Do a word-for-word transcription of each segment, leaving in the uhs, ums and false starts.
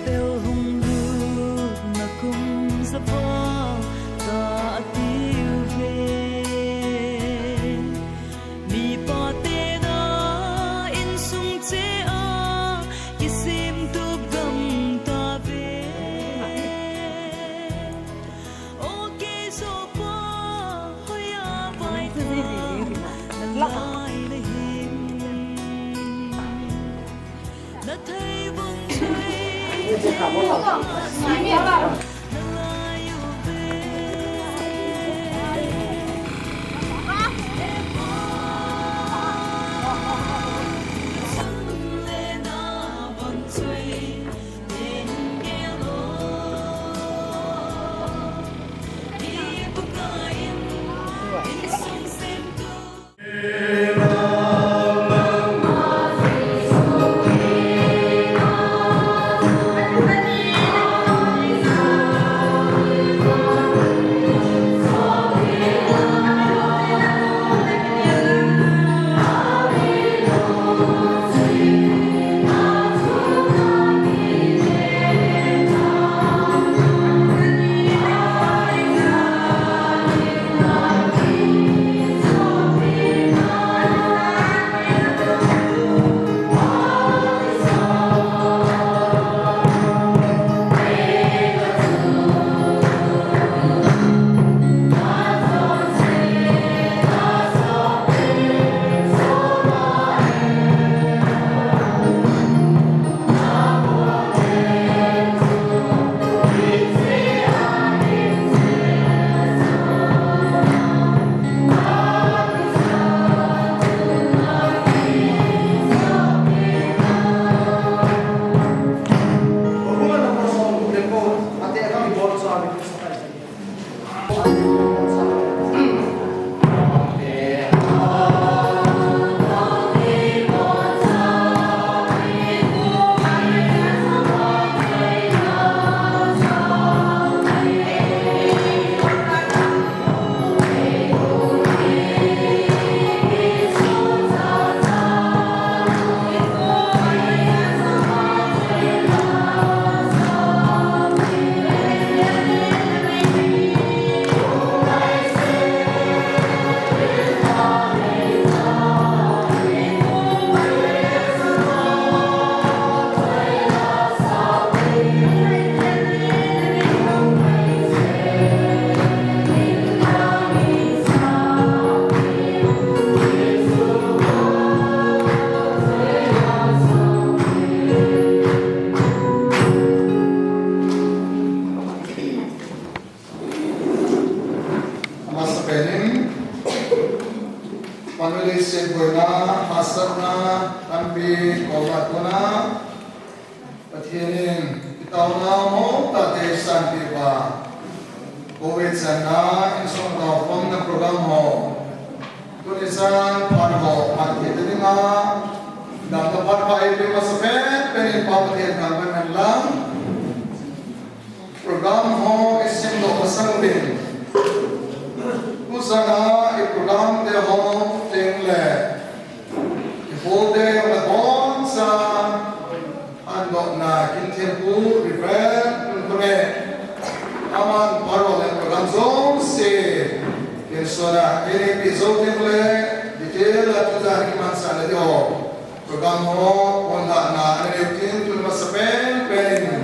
Pel hung lut na kum sapa ta atiu ve. Mipa te na insung che a kisim tup gam ta ve. O kei zo pa hoiya pai ta na lai na hin. Na thei vang thei na lai u ve. Sang le na vang thei. Amasapen in, Manuel Sen boina, hahsatna, tampi, kolna kona, Pathen in, kitaona mong tate sanpeh uva, Covid channa, insung taokhomna program ho, tuni chan phat ho, phat thei ta dinga, damna phat pha eipeh masapen pen in Pa Pathen thangvah in lang. Program ho isimdoh masang uvin. Tusana i program te ho teng le i hol te jong le boncha andohna Kin Thempu Reverend Nunkhone. Aman phat ho le program jouse insung a eipeh jou teng le detail a tujan kimansahna diho. Program ho, hon lahna, ana neiu tin, tun masapen pen in.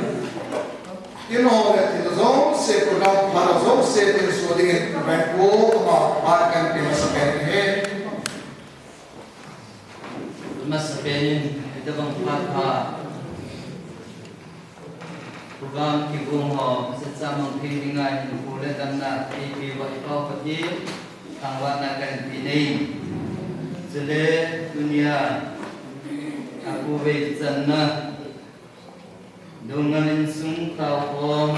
Tin ho le tin jouse, program phat jouse, tin so dingin, Reverend Pu, ama phat kahin pe masapen in ahi. Masapen in, hitobang phat pha. Program kigong ho, setsah mang thei dinga hinkho le damna eipeh uva i Pa Pathen thangvahna kahin pe e. Chule tunia a Covid channa, Doungel insung taokhom,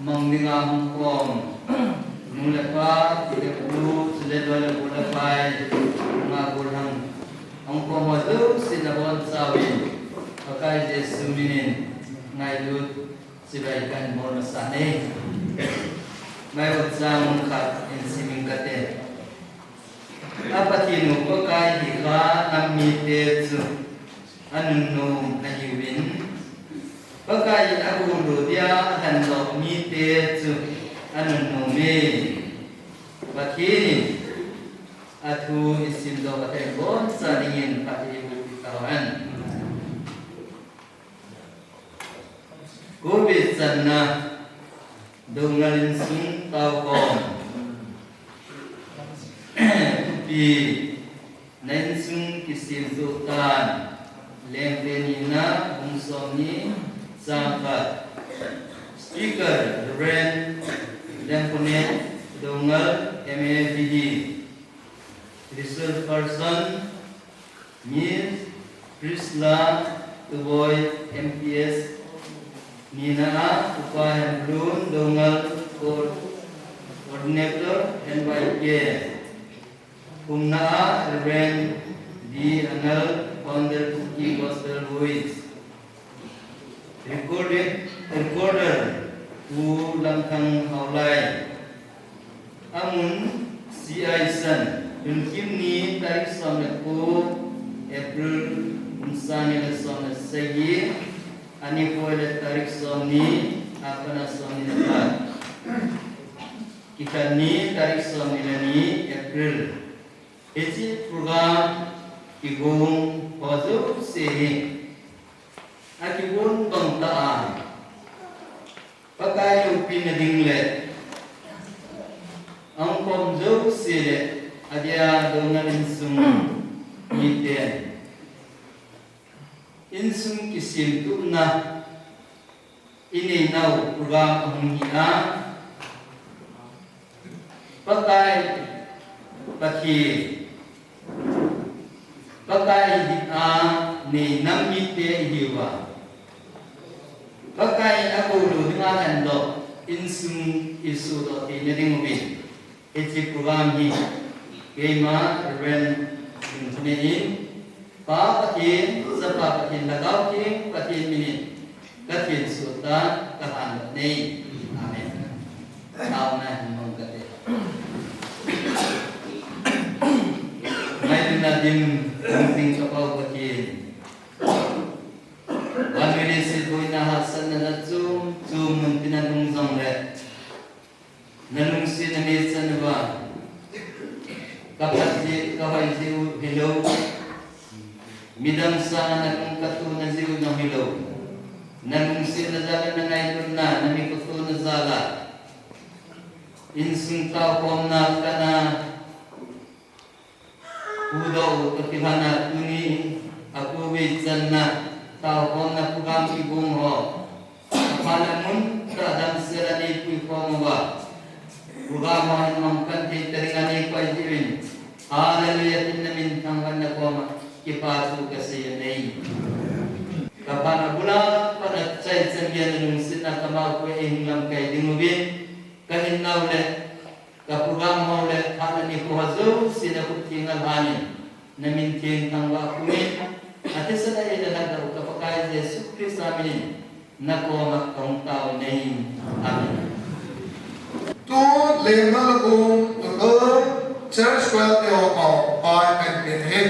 mang dinga hung khom, nu le pa, ti le pu, chule loi le gol le pai, nungah golhang, hung khom ho jouse nabonchauvin, Pakai Jesu minin, ngailut chibai kahin bol masa e. Bible chang khat in sim inge kati. A Pathen u Pakai hi kha nam mite chu anunnom ahiuvin, Pakai in aguhlu dia ahendoh mite chu anunnom e. Pathen in athu isimdoh atheng boncha dingin phat eiboh tahen. Covid channa, Doungel insung taokhom. Thupi, na insung kisemtoh tan. Lengte nina, bung somni, chang khat. Speaker, Reverend Lemkhonet Doungel, M A, B D. Resource person, Miss Priscilla Tuboi, M P S. Nina a, Upa Hemlun Doungel, Co-, Coordinator, N Y K. Thumna a, Reverend D Angel, Founder, Kuki Gospel Voice. Recorded, recorder, Pu Lamthang Haolai. Amun, C I San, Lhunkim ni tarik som le ko, April, kum sang ni le som le sagi, anikho le tarik som ni, apatna som ni le khat. Kikhat ni tarik som ni le ni, April. Hiche program kigong ho jouse hi akigong bang tah a, Pakai loupina ding le, ahung khom jouse le, adia Doungel insung miten. Insung kisemtohna inei nau program ahung hi a, Pakai, Pathen, Pakai hi a, nei nam mite ihiuva, Pakai aguhlu dinga ahendoh insung isodoh theina diuvin. Hiche program hi keima Reverend Lhunkim in, Pa Pathen, Chapa Pathen, Lhagao Theng Pathen minin kathensoh tan, kahandoh e. Amen. Taona hin mang kate. Ngailutna dim hung ding ka Pa u Pathen. Vannoiya leiset boina hahsatna na chom chom mun tina nung jongle, nalungsetna neichan uva kaphat jeh, kahoi jeh u hilou. Midang sanga nakong katona jeh u jong hilou. Nalungsetna jal a, nangailutna, namikho tona jal a, insung taokhomna kana huhdoh u toh kilhon a, tuni a Covid channa taokhomna program kigong ho, aphat le mun tah a damsel a neipui khom uva, program ho hin mang pan thei ta ding a neikoi jeh uvin, Hallelujah tin namin thangvahna koma kipathu kasei e. Kaphat a bula pat a chai chan geiya nalungsetna kama u koi, eihung lamkai diuvin, kahin nau le ka program ho le phat le nikho ho jouse nakhut thenga lhanin, namin theng thangvah a pumin, athisan a eilhahdoh u ka Pakai Jesu Christa minin nakoma kahung taona e. Amen. Tu lengna lakum, tu church choir te ho pao, pai pen pen he.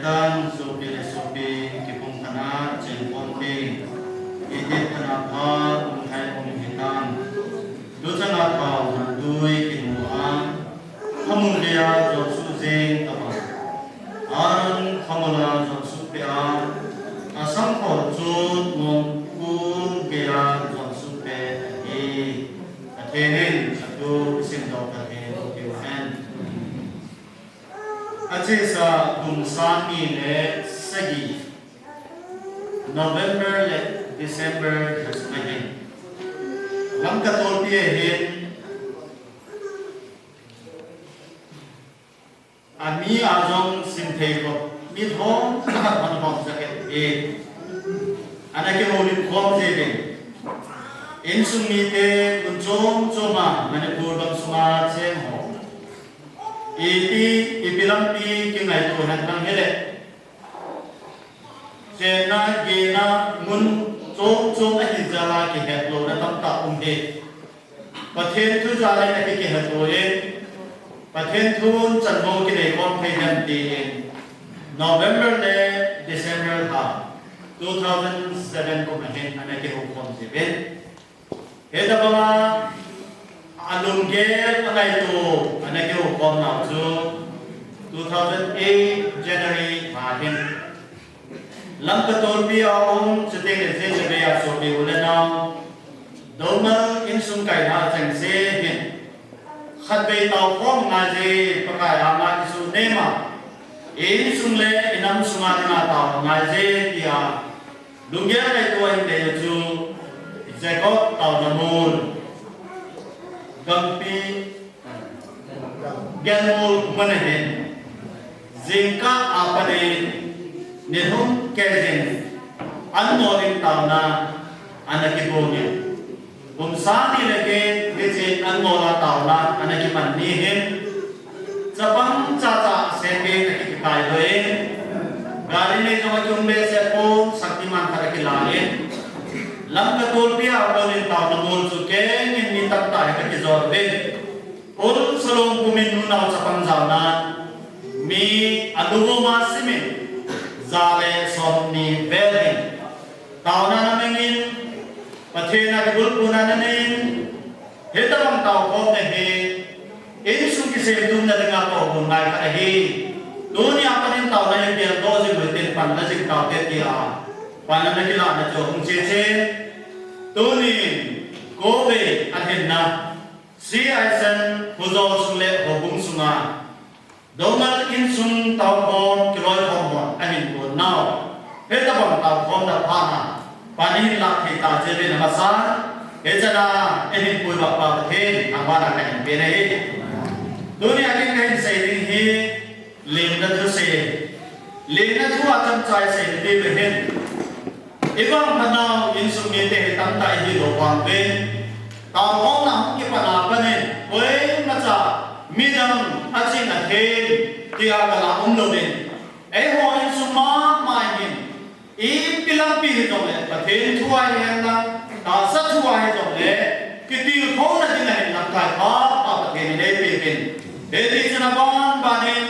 Tan sopi le sopi kipumkhatna chengkhom ding, itepna pha umthei um hitan. Tuchana thao nantui kimu a, khamul geiya jotsuh jing tauva. Aaron khamula jotsuh peh a, asangkhol chu mongkul geiya jotsuh peh ahi. Pathen in athu isimdoh kit hen. Achesa kum sang ni le sagi, November le December hi sunga hin, Lamka tolpi a hin, ami a jong simthei ko, mi thom khat hon hom jaket e. Ana kihoulim khom jeh in, insung mite mun chom chom a Manipur gam sunga cheng ho, ipi, ipi lampi kingaito hen lang hile, chenna, gena, mun chom chom ahi jal a kihetlouna tamtah um e. Pathen thu jal in aki, kihetto in, Pathen thun chanvo kinei khom thei dem tin, November le December lha, two thousand seven kum a hin ana kihou khom jiuvin. Hitabanga alunggel angaito ana kihou khom nau chu two thousand eight January lha hin, Lamka tolpi a um, chuteng le jing le bei a sopi u le nao, Doungel insung kaina chengse hin, khatvei tao khom ngai je, Pakai anga kisunem a, i insung le i nam sunga dinga tao ngai je, tia lunggel ngaito a hin nei u chu Jacob Taonamol, Gampi Gelmol mun a hin, jingkah a pat in, nilhum kei jin, an ngol in taona ana kibol in, kum sang ni le get, hiche an ngol a taona ana kiman ni hin, chapang chacha a sem in aki, kikai loi in, gari nei jong akium behseh pon, Shaktiman khat akila in, Lamka tolpi a kon in Taonamol chu keng in mi tamtah hi aki jol uvin. Ul Salong pum in nunao chapang jaona, mi alu voma sim in, ja le som ni vel in, taona na mang in, Pathen a kibulpuna na nei in, hitabang tao khom na hi, insung kisemtuna dinga tao khom ngai khat ahi. Tuni a pat in taona i bol doh jing u hitin, panla jing taute tia, panla na kila na chu hung che che. Tunin, khovei alhinna, C I S M Khojol sung le houbung sunga, Doungel insung tao khom, kiloi khom hon ahin gon nau, hitabang tao khom na pha a, pan ihin lah thei ta jeh uvin amasan, hichan a ihin puidoh pa Pathen thangvah na kahin pe ahi. Tuni a kin kahin sei ding hi, Lemna thu sei. Lemna thu a chomcha i sei na diu hin, i vangphat nau insung mite hi tamtah i hilou vang uvin, taokhomna hung kipat a pat in, koimacha midang aching athem tia gal a umlouvin, eiho insung mama hin, ipi lampi hijongle, Pathen thu a hihen lang, tahsa thu a hijongle, kitilkhouna ding a hin lamkai pha, pha Pathen in eipeh uvin. Hiti chun aban ban in,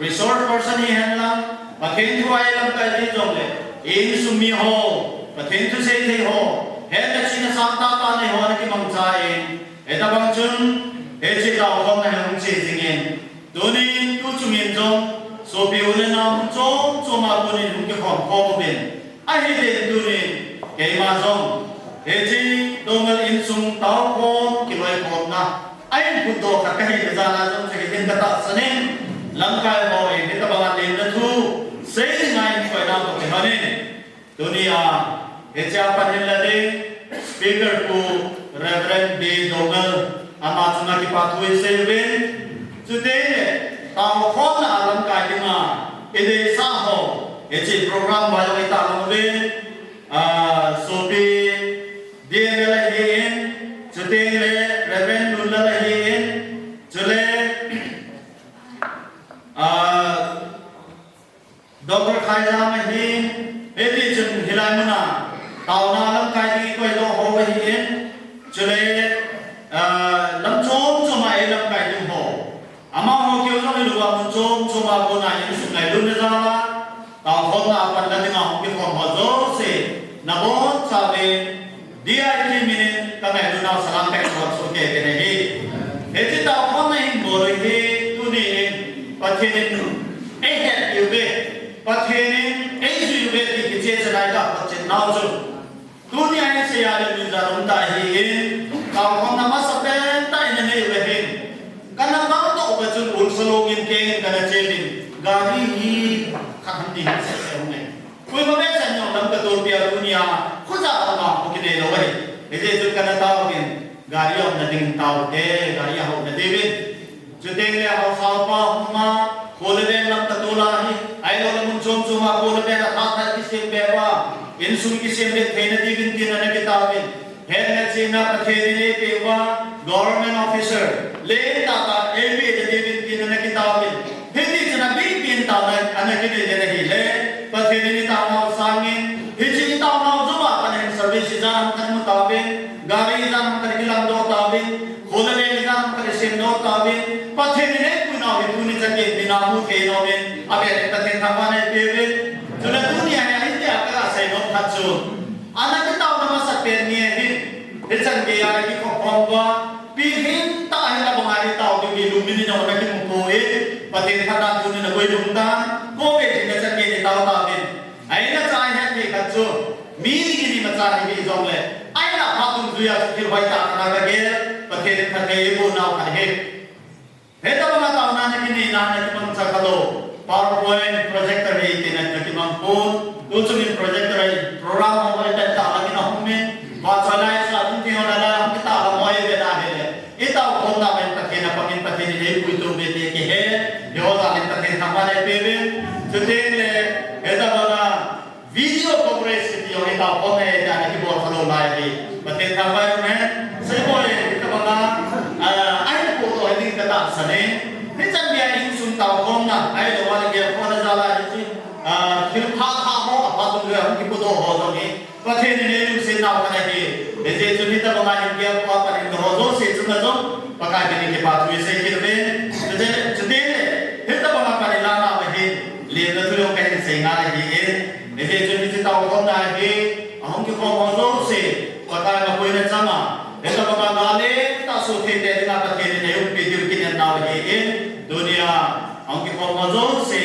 resource person hihen lang, Pathen thu a lamkai ding jongle, insung mi ho, Pathen thusei thei ho, hetna chihna sang tahtah nei ho ana kimangcha in, hitabang chun, hiche taokhomna hi hung che jing in, Tunin, tuchung in jong, sopi u le nao mun chom chom a kon in hung kikhom khom uvin. Ahi din tunin, keima jong, hiche Doungel insung taokhom kiloikhomna a inphutdoh khat kahi jeh a jong chu hitin katahsan in, lamkai ho in hitabang a lemna thu sei ding a inkoina toh kihon in, Tuni a, hiche a pan hin la ding, speaker Pu Reverend B Doungel, ama chunga kipa thu isei uvin. Chuteng le, taokhomna a lamkai dinga, ideisah ho, hiche program a jong itahlang uvin, ah, sopi D M L ahin, chuteng le Reverend Lunlal ahin, chule, ah, Doctor Khaijang ahin, hiti chun hilai mun a, taona lamkai ding i koidoh ho ahin, chule, ah, lam chom chom a ei lamkai ding ho. Amaho keu jong hilouva mun chom chom a kona insung ngailutna jal a, Taokhomna a panla dinga hung kikhom ho jouse, nabonchauvin D I T minin kangailutnau salam kahin bolsoh kei kit ahi. Hiche taokhomna hin bol u hi tunin Pathen in eihetpiu ve, Pathen in eijui uve ti kichehchet a iga photchetnau chu. Tunia hin seija le muija um tah ahin, taokhomna masapen tah ina nei uva hin, kana vangdoh uva chun Ulsa Long in kengin kana cheuvin, gari hi khat ham ni hin sese hung e. Koima behseh in jong lam katolpia tunia, khoja khat ma hung kinei lou ahi. Hijeh chun kana taovin, gari aumna dingin taovite, gari ahou na diuvin. Chuteng le haosa upa hung ma, kho le veng lam katol ahi, ahilouleh mun chom chom a kho le veng athah thah kisem be uva, insung kisem be theina diuvin tin ana kitaovin. Hetna chihna Pathen in eipeh uva, government officer, lentah tah eipeh na diuvin tin ana kitaovin. Hiti chun abihbih in taona ana kinei le ahile, Pathen in itaonau sangin, hiche itaonau joma kana hin service ijat ham kana mu tauvin, gari ijat ham kana kilamdoh tauvin, kho le veng ijat ham kana semdoh tauvin, Pathen in eipuinau hi tuni chan gei mina mu thei nom in, avel in Pathen thangvahna eipeuvin. Chule tunia hi India a kasei nom khat chu, ana kitaona masapen ni ahin, hichan geiya kikhop khom uva, pilhin tah a hi abang a itao diu hi lungmin in ana kimu poi, Pathen phatna tunin aboi lhung tan, Covid hin hichan gei itao tauvin. Ahinla chai het thei khat chu, mi ni ni macha hi hijongle, ahinla phat dungjuia chu thil hoitah khat a kagel, Pathen in phatthei eiboh nau khat ahi. Hitabanga taona na kinei na na kimangcha khalou, PowerPoint projector hi tina na kimang pon, tuchungin projector hi program ho hoitah tah a kina hung in, virtualize a tum ti ho na la hung kitah la mo e ve na hile. Itaokhomna uvin Pathen apangin Pathen in eipuitou ve ti kihe, eiho jal in Pathen thangvahna eipeuvin, chuteng le, hitabanga video coverage kiti jong itaokhomna e tia na kibol khalou lai hi. Pathen thangvah in um hen, seiboi hitabanga, ah, ahin podoh hi ding katahsan e. Hichan geiya insung taokhomna, ahilou le gelkhohna jal a hiche, ah, thil pha pha ho, aphat dungjuia hung kipodoh ho jong hi. Pathen in eilungset nau khat ahi. Hijeh chun hitabanga hin gelkhoh a pan in ho jouse chunga jong Pakai min in kipa thu isei kit uve. Chuteng, chuteng le, hitabanga pan ilah nauva hin, lemna thu jong kahin sei ngal ahin. Hijeh chun hiche taokhomna hi, ahung kikhom ho jouse, Pakai mapuina changa, hitabanga gal le tah soh thei te dinga Pathen in eiumpi diu kinem nau ahin. Tunia, ahung kikhom ho jouse,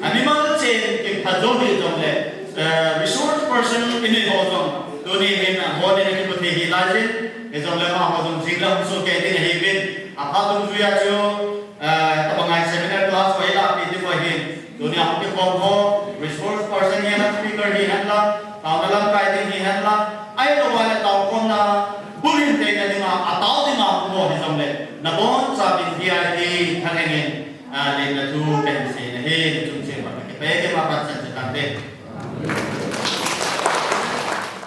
amimal chen kipha jou hijongle, eh, resource person inei ho jong, tuni hin, ah, hon in akimu thei hi laijin, hijongle amaho jong jing le hung sohkei ding ahiuvin, aphat dungjuia chu, eh, tabanga seminar class ho eilapi diu ahin, tunia hung kikhom ho, resource person hihen lang, speaker hihen lang, taona lamkai ding hihen lang, ahilou le taokhomna, bulhin theina dinga, atao dinga hung ho hijongle, nabonchauvin D I T thalheng in, ah, lemna thu kahin sei na ahi, nachung cheh uva kakipah e, keima pansan che tante.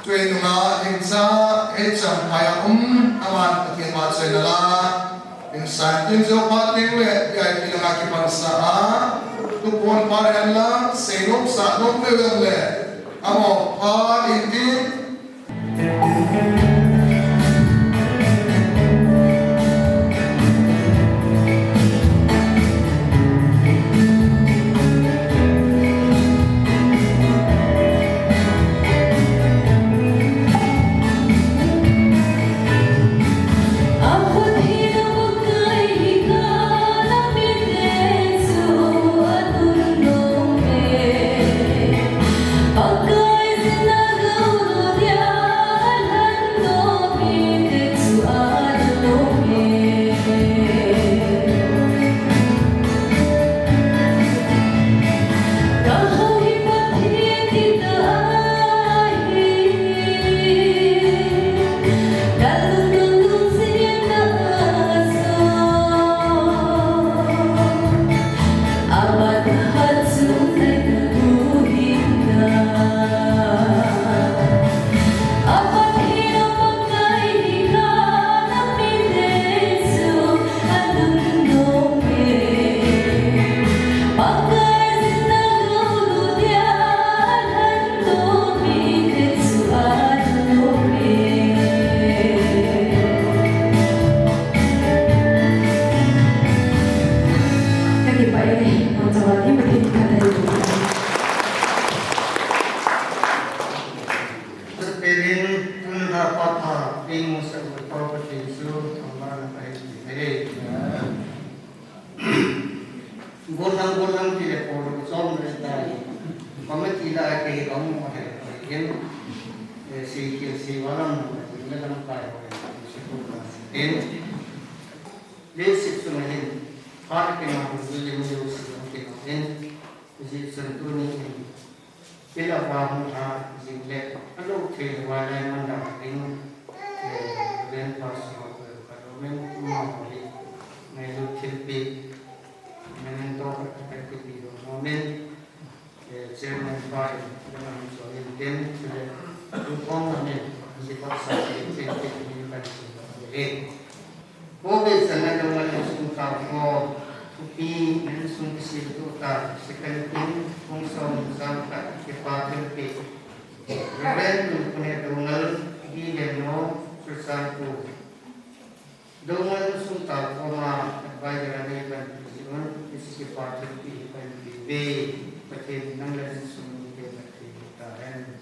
Tui nunga dingcha hei Champhai a um, aman Pathen vahchoina la, insung tin jo pha teng le, D I T langa kipansa a, tupon par hen lang, seinom sah nom leu jong le, amaho pha in tin, Goldam, goldam ti le polo chom le tai. Committee la ke hi kong mo he. Yen, eh, si ke si walam mo ti le lam kai ho. Yen. Le si su na hin. Par ke na ho le mo si ke na. Yen. Si sun tu ni hin. Pila pa hung lha jing le, a lo thei va lai man dang ding, eh, ven pa so, eh, ka lo men ma ho hi, ngai lo thil pi, memento ka ka pi pi lo no men, eh, chairman pa in, ka na hung so in ten, le, tu kong na men, ji pa sa ke, ke, ke, ni kan si ba, eh. Covid channa dongma insung tao ko, thupi, insung kisil tu ta, second thing, kung som, sam, ka, kipa, thil pi. Reverend Lungpune Dongal, Di Lenno, Susan Pu. Dongal insung tao ko ma, advisor ani kan, kisil, kisil kipa, thil pi, kan pi, ve, Pathen nang le insung ni ke, Pathen ta, hen.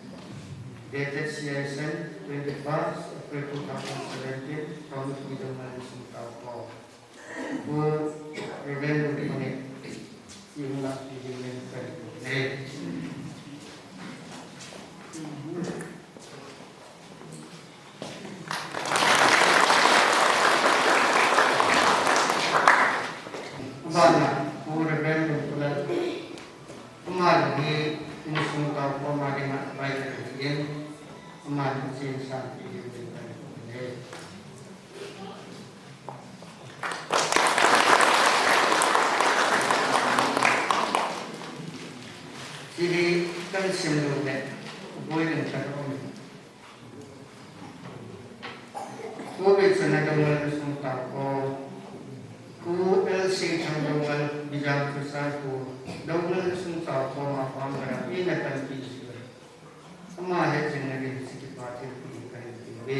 Dated C I S N, twenty-first April two thousand seventeen, Committee Dongal insung tao ko. Pu Reverend Lungpune, Singla Reverend Lungpune. Abana, Pu Reverend Lungpune. Ama hi insung tao ko ma dinga bai ka hin, ama hi sin san pi hin din ka hin. Sili kan sim lo le, boi din ka lo. Covid channa dongma insung tao ko, Pu L C Thang Dongal, Bijang Susan Pu, Dongal insung tao ko ma pang ka ra, ina kan pi si. Ama he jing na rin si kipa thil pi ka hin pi ve.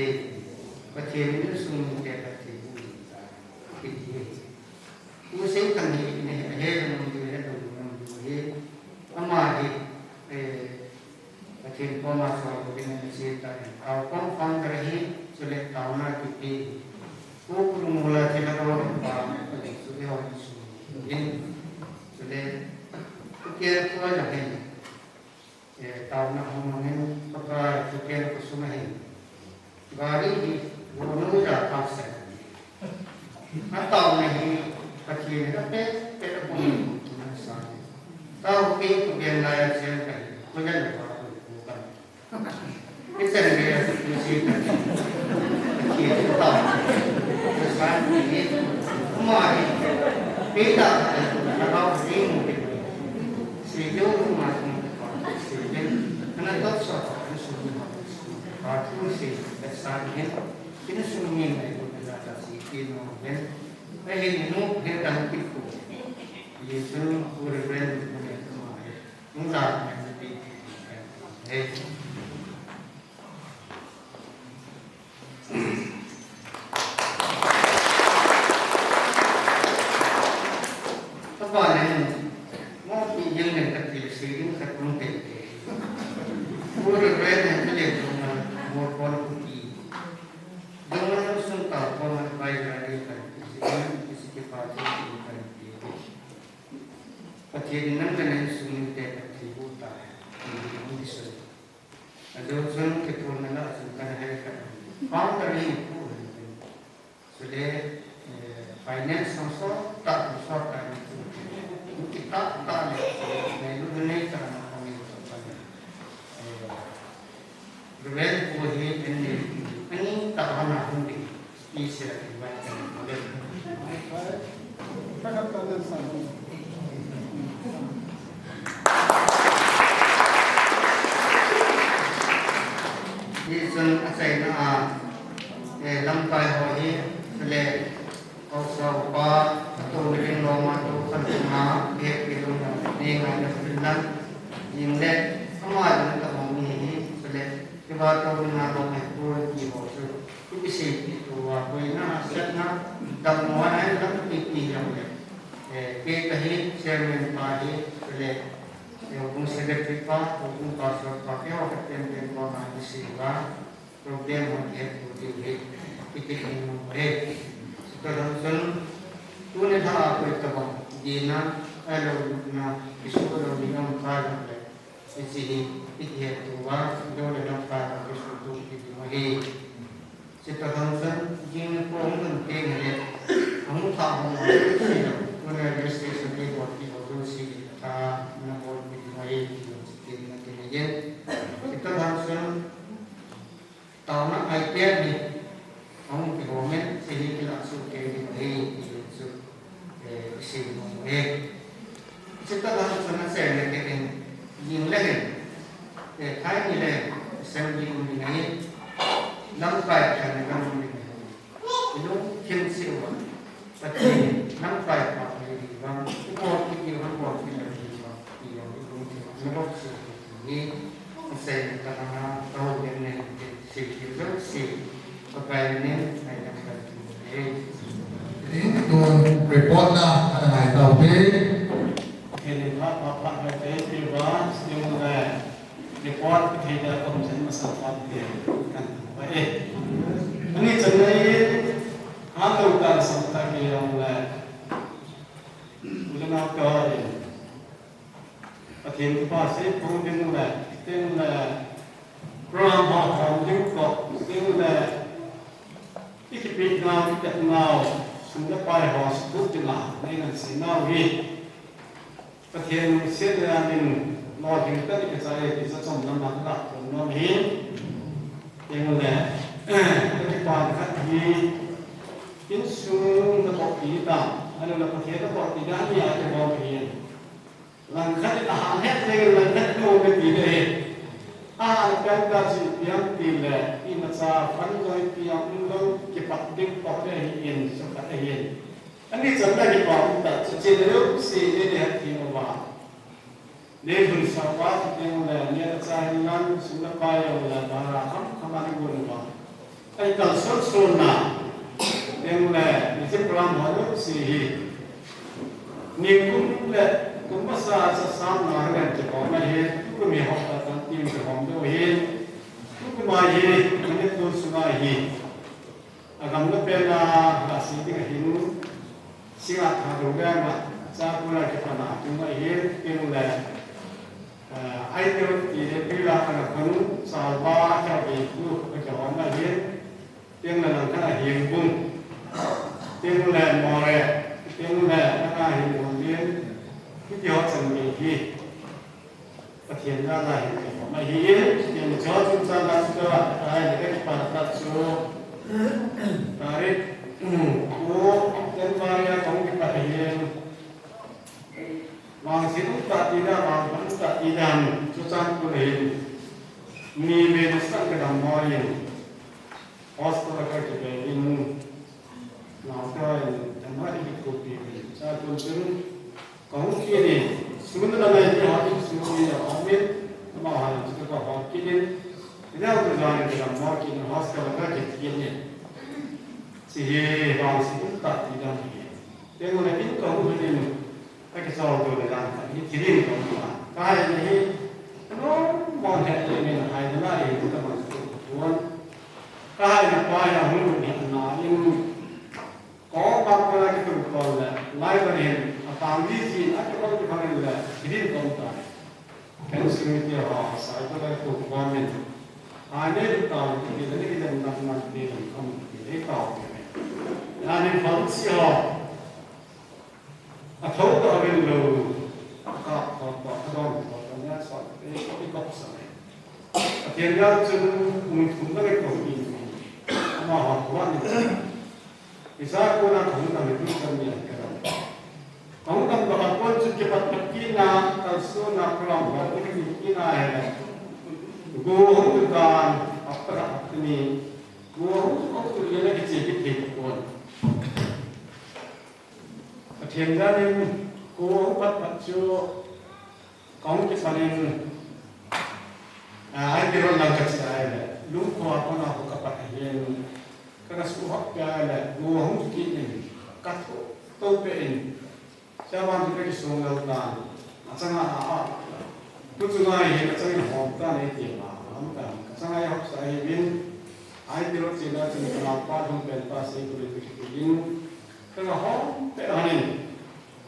Pathen in insung te ka thil pi ta. Pi ve. Pu Seikhang hi, ne, he, he, nung tu, he, nung, nung tu, he. Ama hi, eh, Pathen koma sol ko ding in Seikhang. Tao kong founder hi, chule taona kipe. Pu Kurungula thilha ro pa, chule ho insung. In, chule, pu kia tua ja hin. Eh, taona hung mangin, Pakai, thupian khosung ahin. Gari hi, gonu ja kap sa. Ataona hi, Pathen in apeh, peh apum, na sa. Tao pi, thupian lai a chen ka hi, ko ja na pa, ko ka. Ichan gei a, ni si ka. Pathen in tao. Sa ni, ma hi, pi ta, na tao, ni mu, si yo, ma, si yo, na tao sa, ni su, ma. Pathen se, sa ni, kin sung ni nai ko la ta si kin no ben. Ahin nu he dang kit ko. Ye sun ko Reverend ko ne ko ma he. Nu la ne ti. He. Tapa ne, mo pi jeng ne ka ti se ding ka tum te te. Pura bre ne ka le tum na, mo kon ku ki. Dong na sung ta ko na bai ra ni ka ti se, ki se ki pa ti ki ka ti. Pathen nang ka ne sung te ka ti bu ta. Ni ni so. Ajo chun kithumna la chun kan hai khat. Boundary pu hin tin. Chule, eh, finance song so ta tu so ta ni chu. Ki ta ta le, eh, lu ne ta na ko ni so ta ni. Eh, Reverend pu hi en ni. Ani ta ha na hung di. Pi se la ki bai ta ni ko le. Hichun achaina a, eh, lamkai ho hi, chule, haosa upa, ato mirin loma, to khan ma, he, he, loma, ne, ngai, na, pin, na, jing le, ama, jing, ta, mo, mi, hi, chule, kiva, to, mi, na, loma, he, pu, ki, ho, chu. Ipi seipeh tou a, koina, setna, dammo a, lampi pi jong le. Eh, kei kahi chairman pa hi, le, eh, houbung secretary pa, houbung pastor pa, keiho kapen pen pa ma hi sei uva, problem ho kihet tou diu hi, kiti ding nom uve. Chutobang chun, tuni lha a koi tabang, dina, Hello, na, isu lo ni ang pa le. Isi hi, iti he tu wa, do le na pa, isu tu iti ma hi. Sita hansan, jing ko ang ang ke ne. Ang ta ang ang si lo. Ko na le si sa ke ko ti ho do si ta na ko iti ma hi, iti na ke ne yen. Sita hansan, Taona ai tia ni, hong kihom in, si hi kila su ke ni mo hi, ti chu, eh, si mo mo e. Sita la su na se ne ke in, yin le hin, eh, thai ni le, sem ni um ni ngai, lam kai kan ni lam um ni ngai. Ilung kim si wa, Pathen, lam kai pa ni di wa, u ko ki ki wa ko ki le di wa, ti wa, ilung kim, ni wa si ni. Tun report na ana ngai tau te. Helen ha pa pa ngai te pi ba sing le report thei da kom sen ma sa pa te kan ba e. Ani chan nei ha to ta sa ta ke yong le. Ule na ka e. Pathen pa sei phong ding le, ding le, program ho hom ding ko, ding le, ikipi nau, ikipi nau, sum le pai ho, sum ding la, nei nan si nau hi. Pathen sei le anin, lo ding ta ni ka chai, ki sa chom lam na ka, nom hi. Ding le, eh, ki pa ka hi, insung ka ko pi ta, ano la Pathen ka ko pi ta ni a ke bo hi. Langkhat in ahan het leng langkhat in aum e ti le hi. Ahan peng ta chi piang ti le, imacha fan loi piang um lou kipat ding pa le hi in, sukhat le hi in. Ani chan na kipa um ta, chu chi le lou si le le het ti ma ba. Nei hun sa pa ti piang le, ni ta cha hin lang, sum le pai le, ba ra kham kham ani gun ba. Ai kal sol sol na. Teng le, ni che program ho lo si hi. Ni kum le, kum masa sa sam na le che ko mai hi, tu kum hi hop ta tan tim che hom do hi. Tu kum mai hi, ni tu su mai hi. Agam le pen na, la si ti ka hin. Singa tha do ga ma, cha ku la che pa na tu mai hi, teng le. Ah, ai te ti le pi la ka na kun, sa ba ka bi ku, ka che hom mai hi. Teng le langkhat a Hengbung, teng le Moreh, teng le nanga Hengbung lien, hiti ho chan gei hi. Pathen jal a hin kihom ahi in, teng le chua chungchang a chu ka, ka hai le ka kipa ta chu. Tarik, um, ko, January a kong kipa ahi in. Vangset um ta ti dan, vangphat um ta ti dan, Churachandpur hin. Mi ve na sang ka dam mo in. Hostel a ka kipe in, nau ka in, tama i ki kopi in, cha kun chun, ka hung ki in, sun na nai ni ha in, sun ni na ha min, ama ha in, ka ha ki in, ina ka jan ka dam mo ki in, hostel a ka ki ki in. Si he, vangset um ta ti dan hi. Teng le in ka hung in, Ka kisol to le dan ka hi thilin ka um a. Ka hai na hi, no, mon he le min hai na la hi ka man ko tuan. Ka hai na pa ya hung ni na in. Ko ba ko la ki tu ko le, lai ba hin, a pang di si, a ki ko ki pang le, thilin ka um ta. Kan si mi ti ha, sai ko la ko ba min. Hai ne ta ki le ni ki dan na man ti ka um ki le ka. Ya ni pang si ha. A tho ta ven lo, a kap tho ta, a don tho ta, nia sa, e, i kop sa ne. A tian ya chun, um thum na le ko i ni. Ama ha ko ni. Isa ko na thum na le tu kan ni ka. Kong tam ka ko chu ke pat pat ki na, ka su na program ko ni ki na he. Go hung tu kan, a pa ni. Go hung tu ye na ki che ki te ko. Pathen jal in, ko hung pat pat chu, ka hung kipan in, a, ai ti ron lang ka chi ai le, lungkho a kona ko ka pat ahi in, ka na su hop pe ai le, ko hung ki in, ka tho, to pe in, cha van ka ki sung lou tan, a chang a a a, ku chu ngai hi a chang in hom tan e ti ma, am tan, ka chang ai hop sa ai vin, ai ti ron chi na chin ka na pa hung pen pa sei ku le ki in, Ka nga hom pe hanin,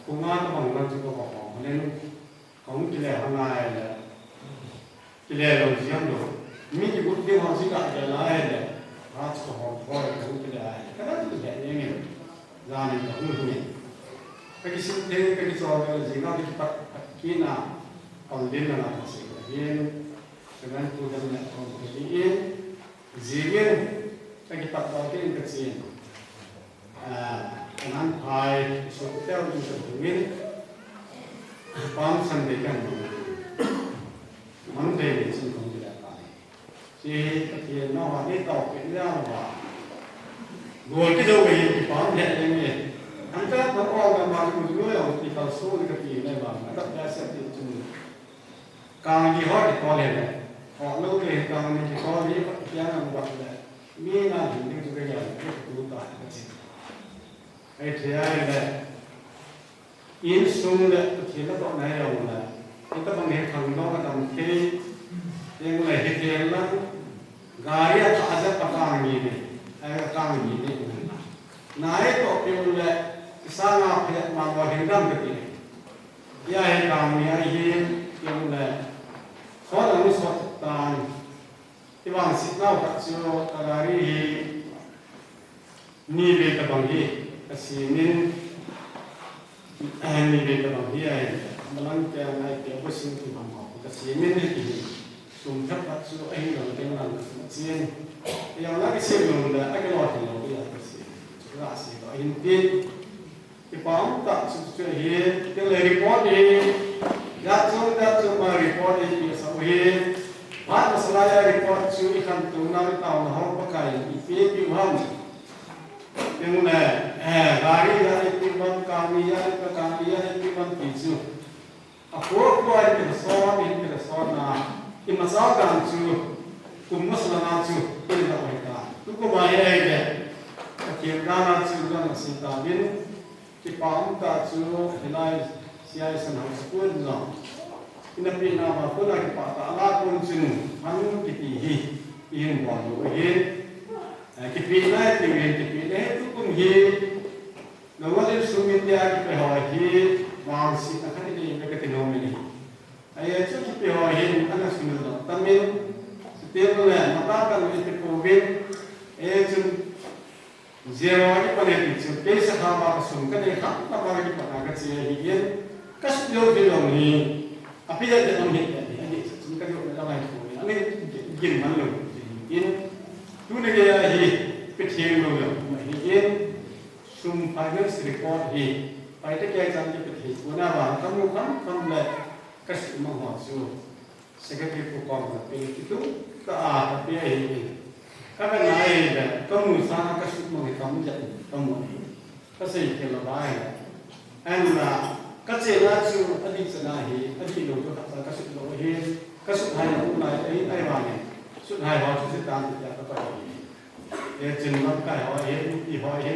ko Nga ka bang lang chu ka hong, len ka hung kile hang ai le, kile lo jing lou. Mi kigot ding ho jing ka kile lai le, ha chu ka hong thoi ka hung kile ai. Ka na tu le ni nge, ja ni ka hung ni. Ka kisin thei, ka kichol ka jing ka kipat kit na, ka din na ka si ka hin, ka ngan tu ka na ka hung kile in, jing in, ka kipat ka kit in ka chin. Ah, kanan phai, so tel in ka hung in, Palm Sunday kan mang. Monday ni chun kong kila pai. Si Pathen nau ha ni tao pe lia ba. Gol kijo wei kipah le le ni. Anta ko o ka ma ku lo yo ki kal so ni ka ti le ba. Ata ya se ti chun. Kang ni ho ki ko le le. Ho lo le kang ni ki ko ni pa ki ang ba le. Mi na hin ni tu ka ya ni tu ta ka ti. Ai thei ai le. Insung le Pathen le toh nai jong le, hitabang hi khangdong a tam thei, jeng le hi thei lang, gari a thah a jep a kang ni ni, ai a kang ni ni. Nai toh piu le, kisanga phe ma mo hin dam ka ti. Ya hi kang ni ai hi, piu le, khon ang sot tan, Kivangsetnau khat chu ka gari hi ni vei tabang hi ka simin, ni vei tabang hi ahi, malang kei ngai kei bu sing tu ham ho ka simin hi ki hi. Sum thak khat chu ahi lo ding lang ka sum chin. Yang la ka sim lo la, a ka lo hi lo ya ka sim. Chu la si lo hin tin. Kipa um tah chu chu hi, tin le report hi, ya chung ya chung ma report hi, ki sa hi, phat masala ya report chu i khantouna i taona ho Pakai in ipi ipi u ham. Tin le, eh, gari ya ipi bang, kami ya ipi, kami ya ipi bang ti chu. A ko ko ai ki so, i ki so na, i masa kan chu, kum masala na chu, i la oi ta. Tu ko ba ye ai de. Ka kir da na chu, da na si ta bin. Kipa um tah chu, hilai C I S N House School jong. Ina pi na ma ko na kipa tah la kon chun, han kiti hi, i hin bol u hi. Eh, kipi na, kipi na, kipi na, tu kum hi. Nangol insung in tia kipe ho hi, vangsetna khat i nei uve ka ti nom in ahi. Ahi chu kipe ho hin, ana sumil doh tamin, chuteng le, mata kan i pe pouvin, ahi chun, zero a kipan e ti chu, kei sakha va ka sum ka nei kha, ka va ka kipan a ka che ahi in, ka sum lou ti lou hi, a pi a te am hi, ahi, ahi, chun ka lou le la mai ko, ahi, gin man lou, ahi in, tuni gei a hi, pe theng lou lou, ahi in, Sum finance report hi, pai te kei chan kipe thei pon a vang, ka mu kham kham le, ka sum mang ho chu, secretary pu koma pe ti tu, ka a ka pe ahi. Ka ka nai le, ka mu sa ka sum mang hi ka mu ja, ka mu hi. Ka sei ke la bai. An la, ka che la chu, a di cha na hi, a di lou chu ka sa ka sum lou hi, ka sum hai lou lai, ai, ai vang ni. Sum hai ho chu se tan ti ka pa hi. E chin lamkai ho hi, i ho hi.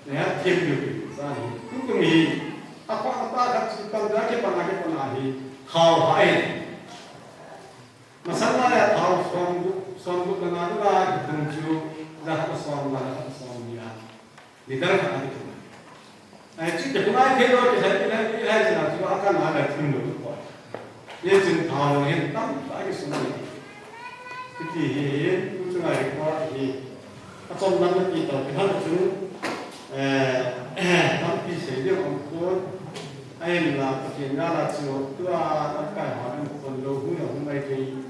Ne ha thim du sa hi. Tu tu mi. A pa a pa khat chu tam da ke pa na ke pa na hi. Hao ha hi. Masala ya thao som du, som du na na du la ki thum chu. Za ha som la ha som ni a. Ni dar ha ni thum. Ai, chu te hunai thei lou, te hai, te hai, te hai, te hai, chu a kan a la thim lou ko. Ye chin thao lou hin tam ta ki sum ni. Ti hi, tu chu ngai ko hi. A chom lam ti to, ti hal chu. Eh, tam ti sei de om ko. Ai la, ti na la chu, tu a, a kai ha, ko lou hu yo, hu mai thei.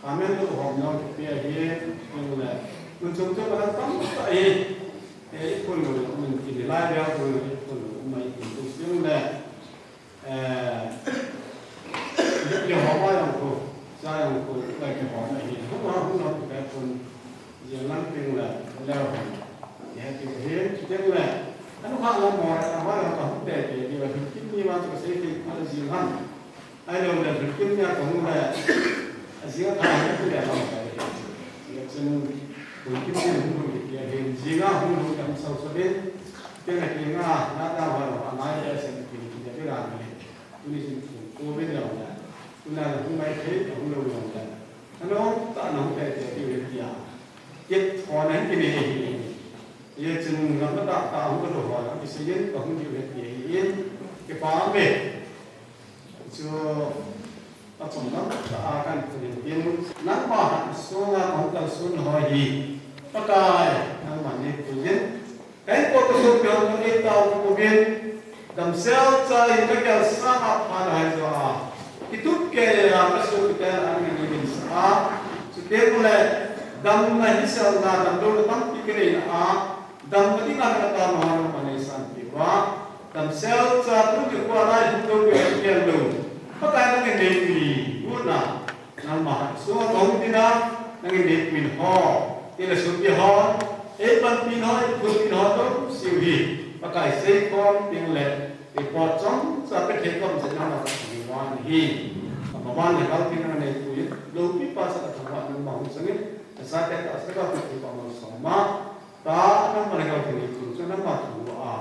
Amen lo hom nau kipia hi, ning le. Mun chung chung a tam ta hi. E, i phun lo, mun ki ni lai bia phun lo, i phun lo, mai ki tu sing le. E, i hom a yang ko, sa yang ko, mai ki hom a hi. Hum ha, hum ha, ki phun. Ye lang ting le, le hom. Ye ki hi, ting le. Anu ha la mo, a ha la ka hum te, ki, ki, ki, ki, ni ma tu se ki, a la jing han. Ai lo le, Lhunkim nia ka hung le, a jing a tha hung le, a hung le. Nia chun, Lhunkim nia hung hung le, hin jing a hung hung le, hung sau sau le. Tia na ki nga, na ta wa lo, a nai le, sen ki, ki le, ki la le. Tuni sin ki, ko ve le, le. Tuna le, hung mai the, hung lo le. Ano, ta na hung le, le, ki le, ki a. Kit, ko na, ki ne, ki ne. Ye chun lam na ta ta hung ka lo ho la, ki se yen ka hung diu he ti in. Kipa ume. Chu achom lam tah a kahin puiyin tin, nangma hat sunga kahung kalson ho hi Pakai nangman neipuiyin. Kahinkho kasopi hon kaneitao kapouvin, damsel cha in kakhel sanga phat ahai joh a, kitup keiya kasopite a nangin neidinsah a, chuteng le damna hiselna, damlouna tampi kaneina a, damna dinga katao ho nangman neisanpeh uva, damsel cha tuni nikho a lai hung lou, kakhel lou, Pakai nangin neipui uvin, nangma hat sunga kahung dinga nangin neipuiyin ho, tile sopi ho, eipanpin ho, eiphonpin ho jouse hi Pakai seikhom teng le report chomcha pethei khom jeh in nangma kathangvah in ahi. Amaho le gel teng nangin neipuiyin, loupi pasa kathangvah in nangma hung sangin, achate tahsa kathangvah in nangma hung sangin, ta nangma le gel teng neipuiyin, chu nangma thangvah a,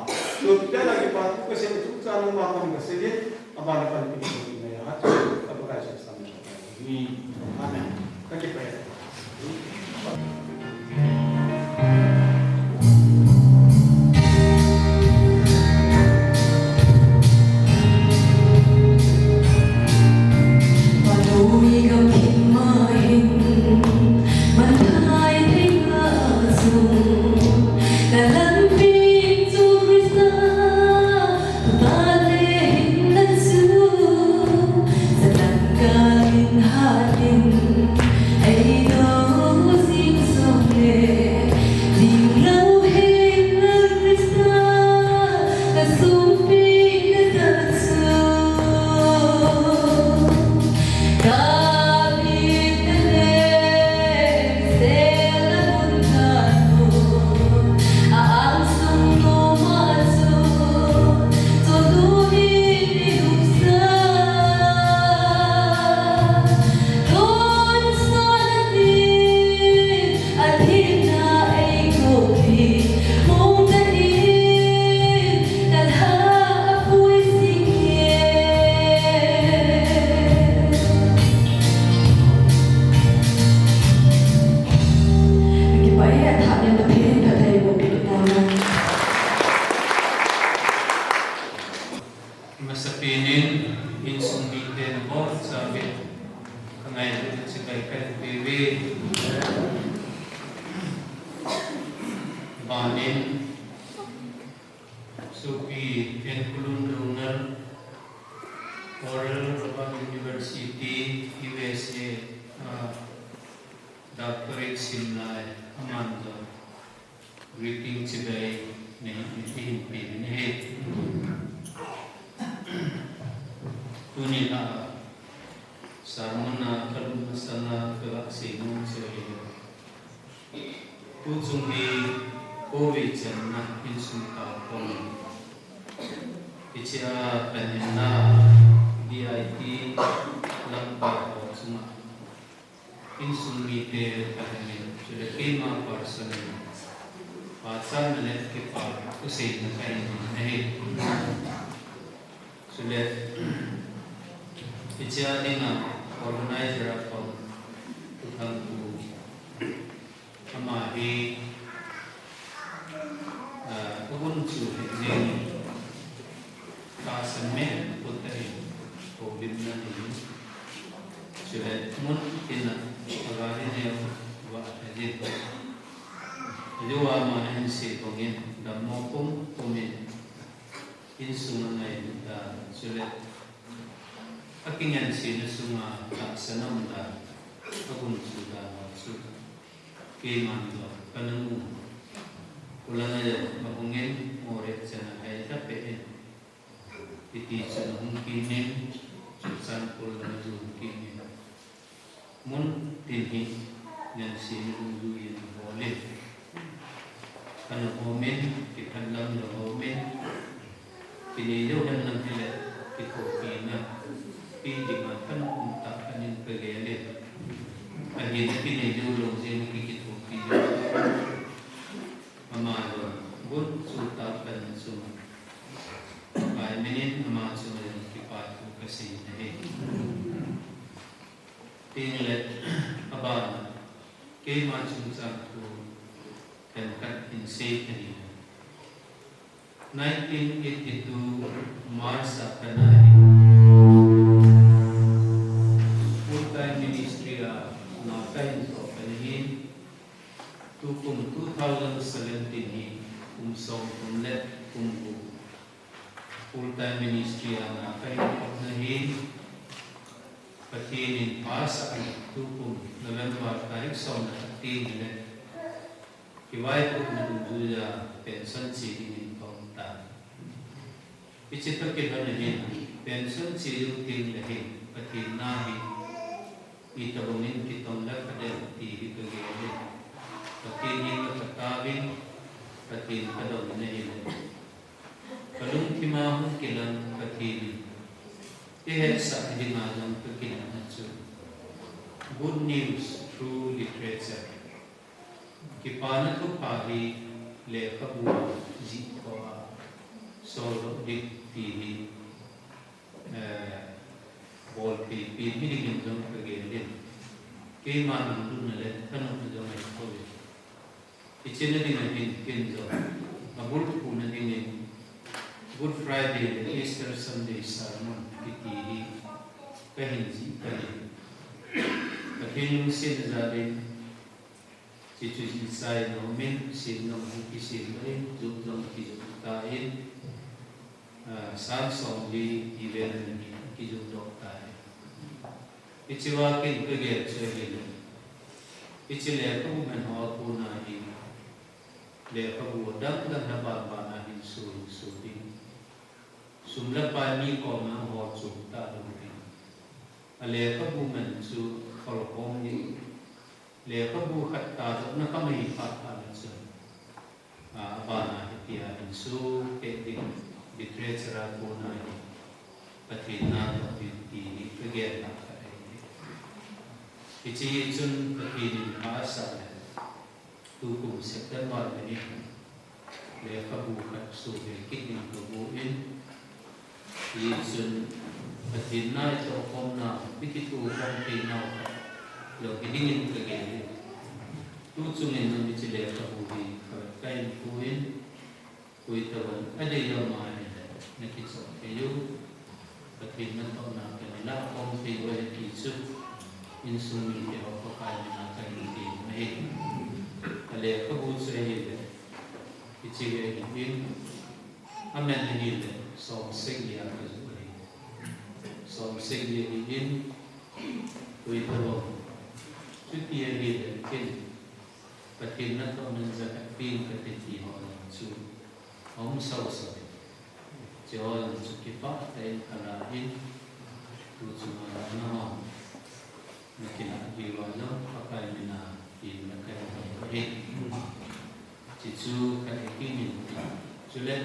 loupi tah a kipa thu kasei chungchang nangma kom kasei in, abana panpina nei a, ka Pakai chu sam. Amen. Kakipah e. Masapen in, insung mite nabonchauvin kangailutna chibai kahin peuve. Abanin, Sopi N. Kulunlungal, Oral Roberts University, U S A, ah, doctorate simlai, aman jong greeting chibai nei, neihin peuvin ahi. Tuni a sermon a kalung masanga kaga seinom chu ahile, tuchung hi khovei channa insung taopon, hichea panhina D I T lamkai ho chunga insung mite kahin, chule keima personal pachatna le kipa thuseina kahin nei ahi. Chule hichea dinga organizer a pang Pu Thangpu, ama hi, ah, agun chu hi jeng in, tahsan meh put ahin, houlimna nei in, chule mun tina agari neo vah ahin, ajou a ama ahin sei bangin dammo pumpum in, insung angailut dan, chule akingansena sunga tahsan um dan, agunchu dan ho chu keiman jong kana mu. Khulanga jong ahungin, Moreh chan a akai tapeh in, hiti chun ahung kimin, Churachandpur langa jong hung kimin, mun tin hi ngansena dungjuiyin ahol in, kana homin, kiphatlam le homin, kinei jou henlang hile kithopina pe dinga kana um tah kahin kagel in, ahin kinei jou lou jeh in kikithopi jou. Ama jong gunchu taopon chunga Pakai minin ama chunga jong kipa thu kasei ahi. Tin le, abana keima chungchang thu themkhat hin sei kani. Nineteen eighty-two March a kana hi full time ministry a na kahin toh kana hin, tukum two thousand seventeen hi kum som thum le kum gup full time ministry a na kahin toh kana hin, Pathen in pha asah le tukum November tarik som le khat teng le kivaipohna dungjuiya pension che dingin kaum tai. Hiche toh kilhon a hin, pension che ding teng le hin, Pathen na hi itobang in kitong le phadem ti hi kagel in. Pathen henga kataovin, Pathen kadong in ahile, kalungthim a hung kilang Pathen in eihetsah dinga jong kakinepna chu Good News Through Literature, Kipana Thupha hi lekhabu a jih thoa soldoh ding ti hi, eh, bolthei pen hiding in jong kagel in, keima lunglutna le thanopna jong ahi thou in. Hiche na dinga hin ken jong abulphuna dingin Good Friday le Easter Sunday Sermon kiti hi kahin jih tan. Pathen lungsetna jal in, hiche chu jihchai in aumin, sem jong kisem in, jot jong kijot tan, ah, sang somli ti vel in kijot doh tan. Hichea ken kagel chu ahile, hiche lekhabu man ho a kona hi lekhabu adang dang hi aban ban a hin suhsuh ding, sum le pai mi koma ho chom talou ding, a lekhabu man chu kholkhom ding, lekhabu khat tadohna khamai phat phat na chun, a, abana hitia hin suhkeh ding, literature a kona hi Pathen na toh ding ti hi kagel na khat ahi. Hiche chun Pathen in pha asah le, tukum September ni hin lekhabu khat suhbe kit ding kagon, hichun Pathen na itohkhomna, ikitohkhom theinau khat jong hiding in kagel in. Tuchung in jong hiche lekhabu hi khavet kahin pui in, koi tobang adei jong ahile nakichoh thei u, Pathen natohna kana lahkhom thei u ahi ti chu insung mite ho Pakai mina kahin tem ahi. A lekhabu chu ahile, hiche hi ahin, aman ahile, som sagi a kajoh ahi. Som sagi ahin, koi tobang, chuti ahile ken Pathen natohnan jakhat peng kate ti ho jong chu aum soso in. Hiche ho jong chu kipah tah in kalah in, tuchunga nangho nakilah diuva jong Pakai mina temna kahin tem ahi. Hiche chu kahin kit in, chule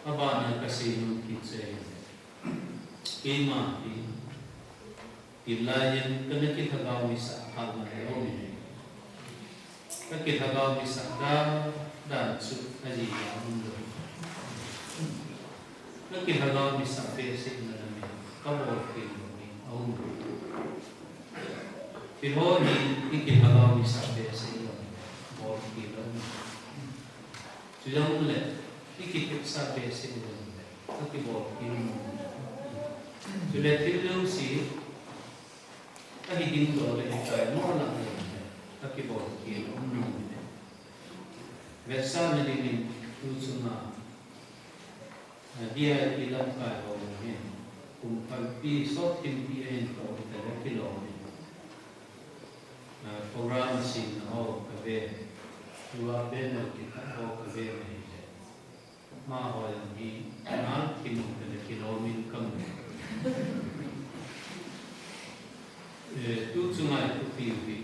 abana kasei nom kit chu ahile, keima hi, tilai in kana kilhagao misah phat nalai aumin, kakilhagao misah dan dan chu ajeh a umlou, kakilhagao misah behseh na lam in kabolkhel lou ding aum. Thil ho hi ikilhagao misah behseh lou, bolkhel lou. Chujongle ikitepsah behseh jongle akibolkhel lou. Chule thil jouse ahi ding doh le hikai mo lang jongle akibolkhel um lou. Vetsahna dingin tuchunga, ah, D I P lamkai ho hin kum khat pi sot thim pi ahin kaum tale kilom in, ah, program asemna ho kave, tua banner kikhat ho kave ahile, amaho jong hi ngal thim tale kilom in kamu. Eh, tuchunga ikhopiu hi,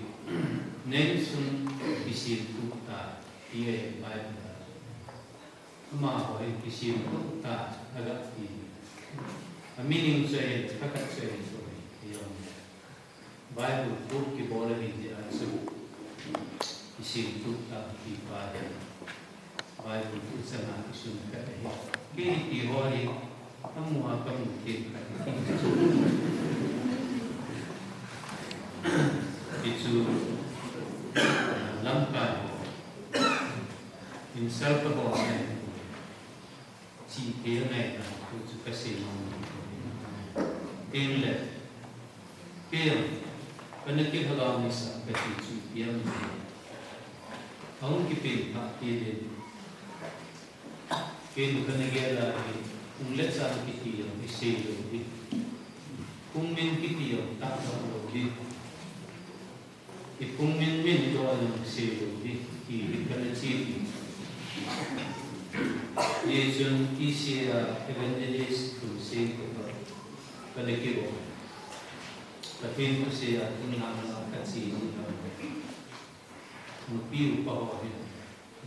Neinsun kisemtup ta, ti ahi Bible a. Amaho hi kisemtup ta aga ti. A meaning chu ahile, thakhat chu ahi chu ahi, ajong le, Bible thu kibol ahi jeh a chu kisemtup ta ti pa hi Bible thu changa kisun khat ahi. Kei hiti ho hi amu a kamu thei khat ahi. Hichu lamkai ho insult kabol ahi. Chi thei angai na, tu chu ka sei nom. Tin le, kei, kana kilhagao nisa ka ti chu ipi ham. Ahung kipen phat tile, kei nu kana gel a hi, pung le chang kiti jong i sei lou ding. Pungmin kiti jong tah lou ding. I pungmin min doh a jong sei lou ding, ti hi kana che ding. Hichun T C A evangelist thu sei ko ka, kana kibol. Pathen thu sei a, tuni hama ka che ding. Nupi upa ho hin,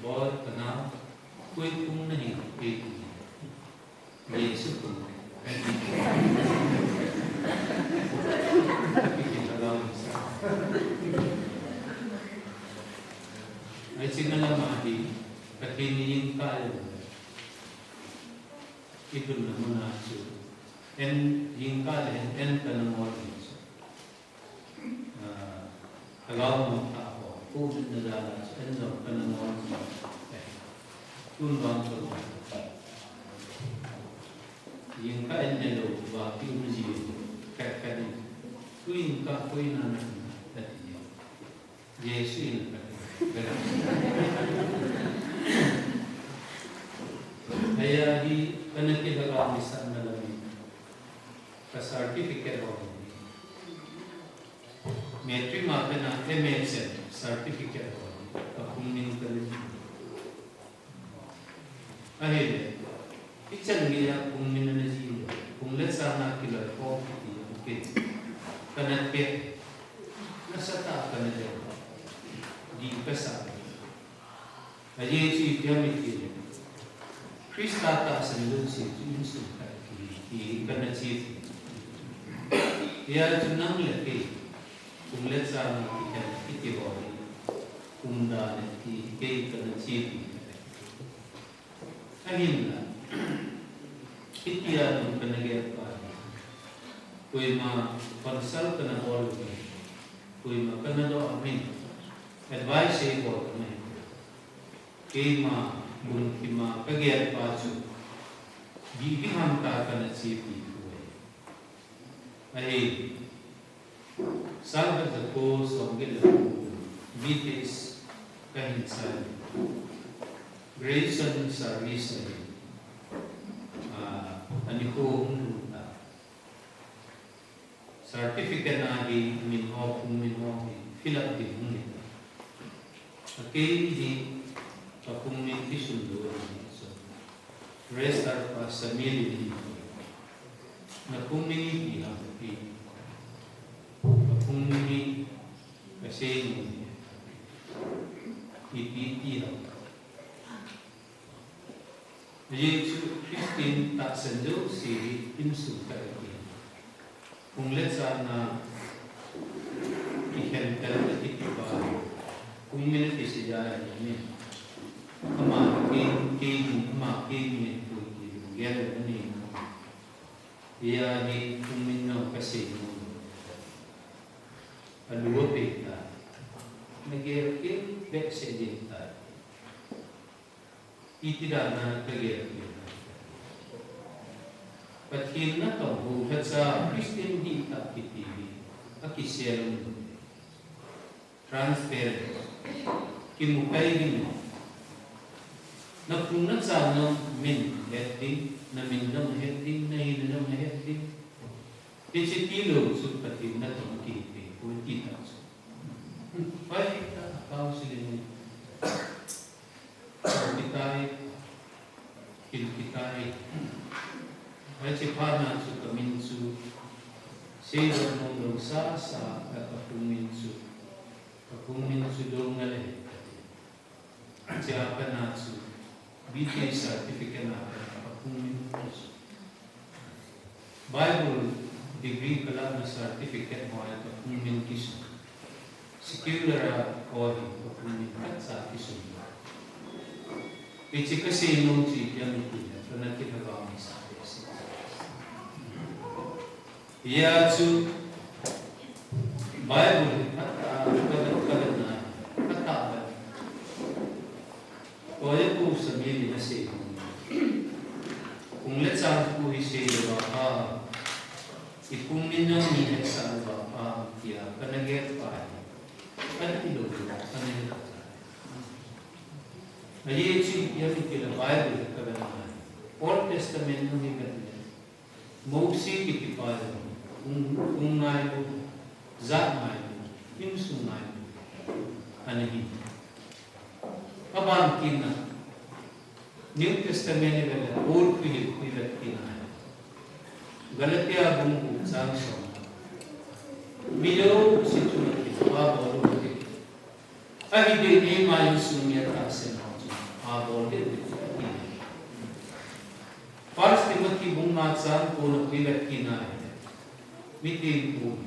bol kana, koi pung nahi, kei pung. Jesu pung. Hiche na lama hi, Pathen in jingkah le, i tunna muna chu, en jingkah le, en kana ngol ni chu. Ah, lhagao mun tah ho, Covid na jal a chu, en jong kana ngol. Eh, tun vang chu, jingkah en ne lou, va ki um ji, ka, ka ni. Tu jingkah koi na na, na ti. Jesu in ka. Aya hi, kana kilhagao nisa na lami. Ka certificate ho. Matric ma pena M A chen certificate ho, ka pungmin kana ji. Ahile, ichan geiya pungmin ana ji le, pung le chang a kiloi khom kiti, okay. Kana pe, nasatah a kana de, dih kasa. Ajeh chu ipi ham itile, Christa tahsan jouse chu insung khat ahi, ti kana che. Hijeh chun nang le kei, pung le chang a kikhen kiti ho hi, umdan ahi ti kei kana che. Ahinla, hitia nung kana gel pa hi, koima consult kana bol uve, koima kana doh uve, advice eibol uve. Keima lungthima kagel pa chu, dih ding ham tia kana chepi poi. Ahi, sangkhat jako somget le ko, B T S kahin sai. Graduation service ahi. Ah, anikho hung lhung ta. Certificate a hi min ho, pungmin ho hi fill up ding hung hi. Akei hi ka pungmin kisun lou ahi. So, Register pa Samuel in, na pungmin ipi ham ti. Ka pungmin hi kasei nom. Ipi ti ham. Ajeh chu Christian tahsan jouse hi insung khat ahi. Pung le chang a kikhen tel a kiti pa, pungmin akisei a ahi. Ama kei, kei ding, ama kei ding ahi ti gel anei. Hijeh a hi pungmin jong kasei nom. Alu apeh tai. Nagel kei behseh jeng tai. Iti dan a kagel kei. Pathen natong hou lhacha Christian dihtah kiti hi akisel um. Transparent. Kimu kai ding. Na pung na chang jong min het ding, na min jong het ding, na hina jong het ding. Hiche tilou chu Pathen natong kihi thei poi ti tah chu. Pai ta counseling. Kitai, kil kitai. Hiche phat na chu kamin chu seidoh nom lou sasa, ka, kapungmin chu, kapungmin chu Doungel ahi. Hiche a pat na chu B T S certificate na pat na kapungmin chu. Bible degree kalahna certificate ho a kapungmin kisun. Secular a ho hi kapungmin khatcha kisun. Hiche kasei nom chu ipi ham itile, kana kilhagao nisa behseh. Hijeh chun Bible hi phatah a kavet, kavet na, phatah a vet. Koiya pu Samuel in asei nom. Kung min jong ni hetsah uva pha tia kana gel pa hi. Adih lou lou kana gel pa. Ajeh chu ipi ham itile Bible hi kavet ngai. Old Testament jong hi kavet ngai. Mosi kiti pa jong, hung, hung ngailu, jat ngailu, insung ngailu ana hi. Aban kit na, New Testament ivet le Paul Philip ivet kit na. Galatia bung gup chang som. Mi jouse chunga kipah bol u hite. Ahideh in eima insung mi atahsan ho chu abol deh u hite. First Timothy bung nga chang ko na ivet kit na. Mitin pu.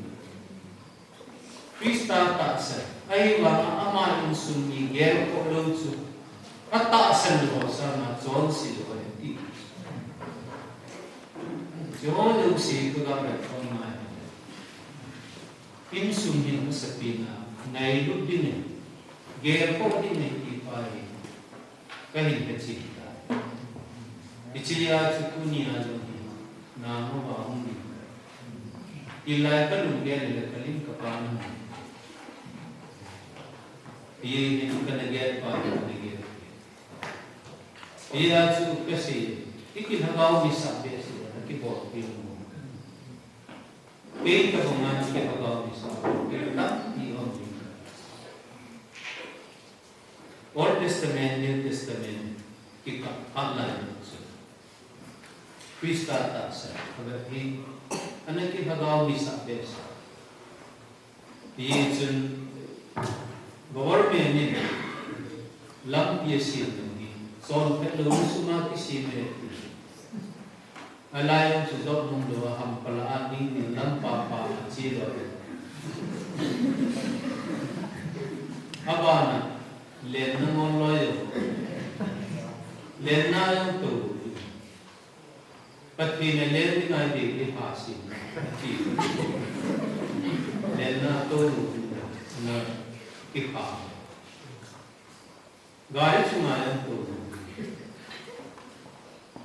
Christa tahsan. Ahivanga ama insung mi gelkhoh lou chu atahsan lou ho sanga chonse lou ahi ti. Hiche ho jouse hi kaga vet khom ngai. Insung hin masapen a ngailut ding ahi, gelkhoh ding ahi ti pa hi kahin hechen tai. Hiche a chu tunia jong hi nangho va hung ding. Hilai kalunggel le kalim kapan. Hijeh in kana gel pa, kana gel. Hijeh a chu kasei, ikilhagao misah behseh a kibol pi mo. Kei tabang a ikilhagao misah behseh a tampi um ding. Old Testament, New Testament, kikah phat lai chu Christa tahsan, avet hi, ana kilhagao misah behseh. Hichun government in lampi asem lou hi, chonphet louna sunga kisem ahi. Alai jong chu jop nom lou a hampa lah a ding tin lampa pa a che lou. Abana lenna ngol loi jong. Lenna jong tou. Pathen in len ding ahi ding hi ha sin. Ati. Lenna tou lou na kipah. Gari chunga jong tou.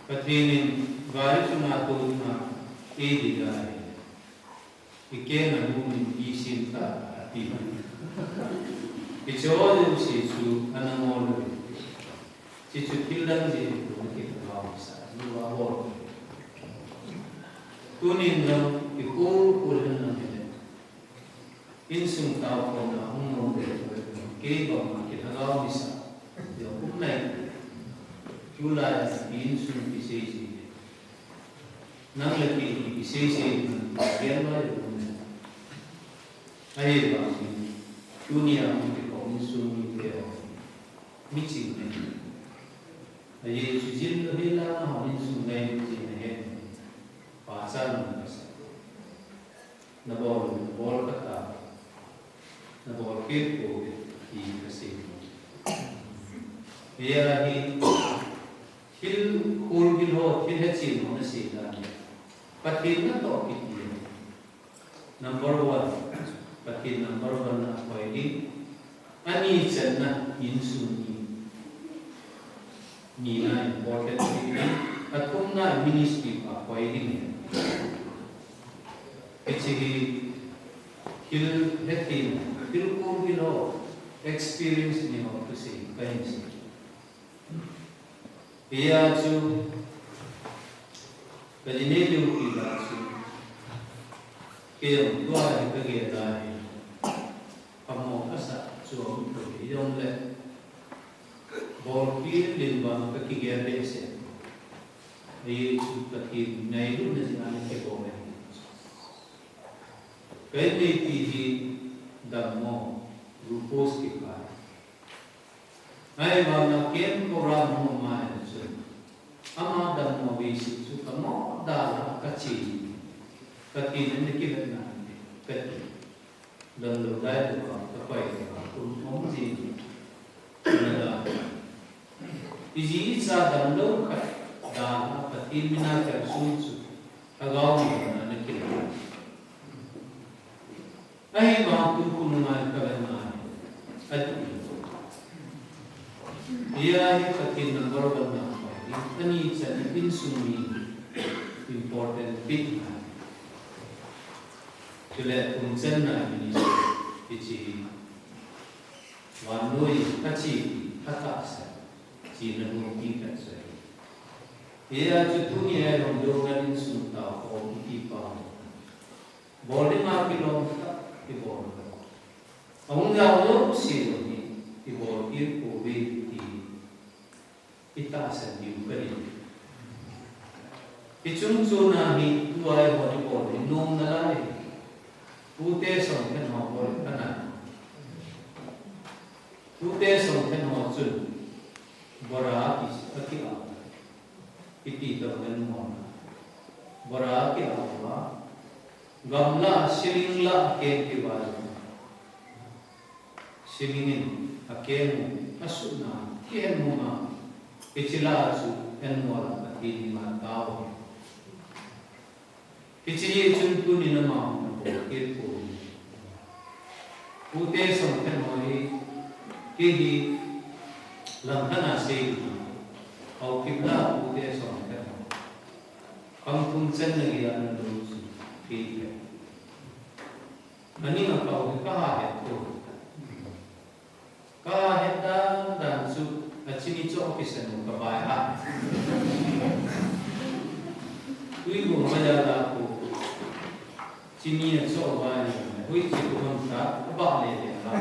Pathen in gari chunga tou dinga eidei ahi. Ikeng a nu min isim ta ati. Hiche ho jouse chu ana ngol uve. Hiche chu thil dang jeh in kilhagao misah lou a bol. Tunin jong ikhol khol hen lang hile. Insung taokhomna hung nom le, kei banga kilhagao misah jong um nai. Tulai a insung kisei sei le, nang le kei kisei sei le, gel loi le um nai. Ahivangin tunia hung kikhom insung mite ho miching nai. Ajeh chu jin lou hela ho insung nai miching nai hen. Pachat nom kasa. Nabol, nabol kha ta. Nabol kit pouve ti kasei. Hia hi thil khol gil ho, thil hechen ho nasei dan hi Pathen natoh kiti. Number one, Pathen number one na koi ding. Ani channa insung ni. Nina important thei ding, athumna ministry pa koi ding. Hiche hi thil hechen, thil khol gil ho, experience nei ho thusei kahin sei. Hia chu, kajinei diu kila chu, kei jong tua hi kagel a hi, phamo kasah chu um thei jongle, bolkhel in vang kakigel behseh. Ajeh chu Pathen ngailutna jeh a nakibol ahi. Ka inneipi hi Dammo, Rufus kiti. Ahivanga camp program hung um a ahile chun, ama dammo vei seh chu kamo dalha a kache. Pathen in nakivetna ahi kati. Damlou dai louva kakoi louva kum um jin. Nada. Iji icha damlou khat dalha a Pathen mina kalsong chu lhagao mina nakilah. Ahivang tukhun nunga kavet ngai. Ati. Hia hi Pathen number one na koi ding. Ani channa insung mi important bit ngai. Chule phungchenna ministry, hiche hi vannoi a che, atahsan chena lungpi khat chu ahi. Hijeh chun tunia jong Doungel insung tao kiti pa, bol dinga kilom tah ibol. Ahung jao jouse jong hi ibol kit pouve ti itahsan diu kahi. Hiche chungchon a hi tua eiho ibol hi nom nalai. Tute songkhen ho bol kana. Tute songkhen ho chun bora ki, aki-a. Iti toh nan mona. Bora ki-a uva. Gamla, siling la, akeng kivai. Siling in akeng u, asuhna, kihen muna. Hiche la chu, hen mola, Pathen ima tao. Hiche hi chun tunin ama hung bol kit poi. Pute songkhen ho hi, kei hi langkhat a sei ding. Haokip la pute songkhen ho. Khang phungchenna geiya ana lou chu, kei hi. Aning a kau hi kaha het poi. Kahet dan dan chu, a chini choh kisan u kavai ha. Tui gong maja la ko. Chini a choh vai ni. Hui chi ko ham ta, ba le le ha.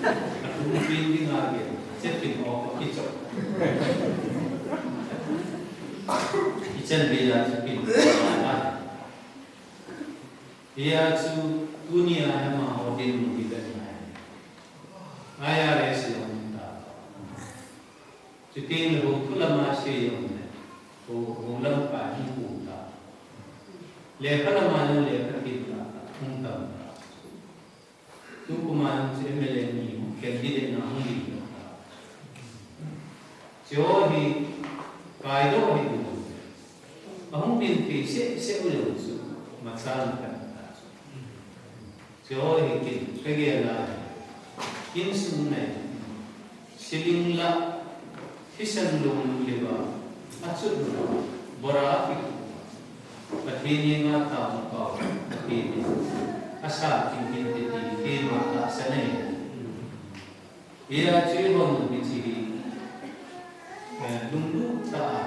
A tum pin ding a ge. Che pin o ko ki choh. Ichan be la che pin. Hijeh chun tunia hi amaho dinmun hi beh ngai. I R S jong um ta. Chuteng le hou thu lama sei jong le. Hou, hou lam kai hung kum ta. Lekha lama jong lekha kin ta, hung tam ta. Tukum a jong chu M L A ni candidate na hung ding ta. Chu hi kaidoh hi tu. Ahung ding thei seh seh u jong chu machal kan ta. Chu hi kin kagel a. Insung nei. Siling la, thisan lung liva, achut lung, bora ki, Pathen henga taona pao, Pathen in asa kin kin te ti, keima tahsan ahi. Hijeh chun eihon hiche hi, eh, lunglut tah a,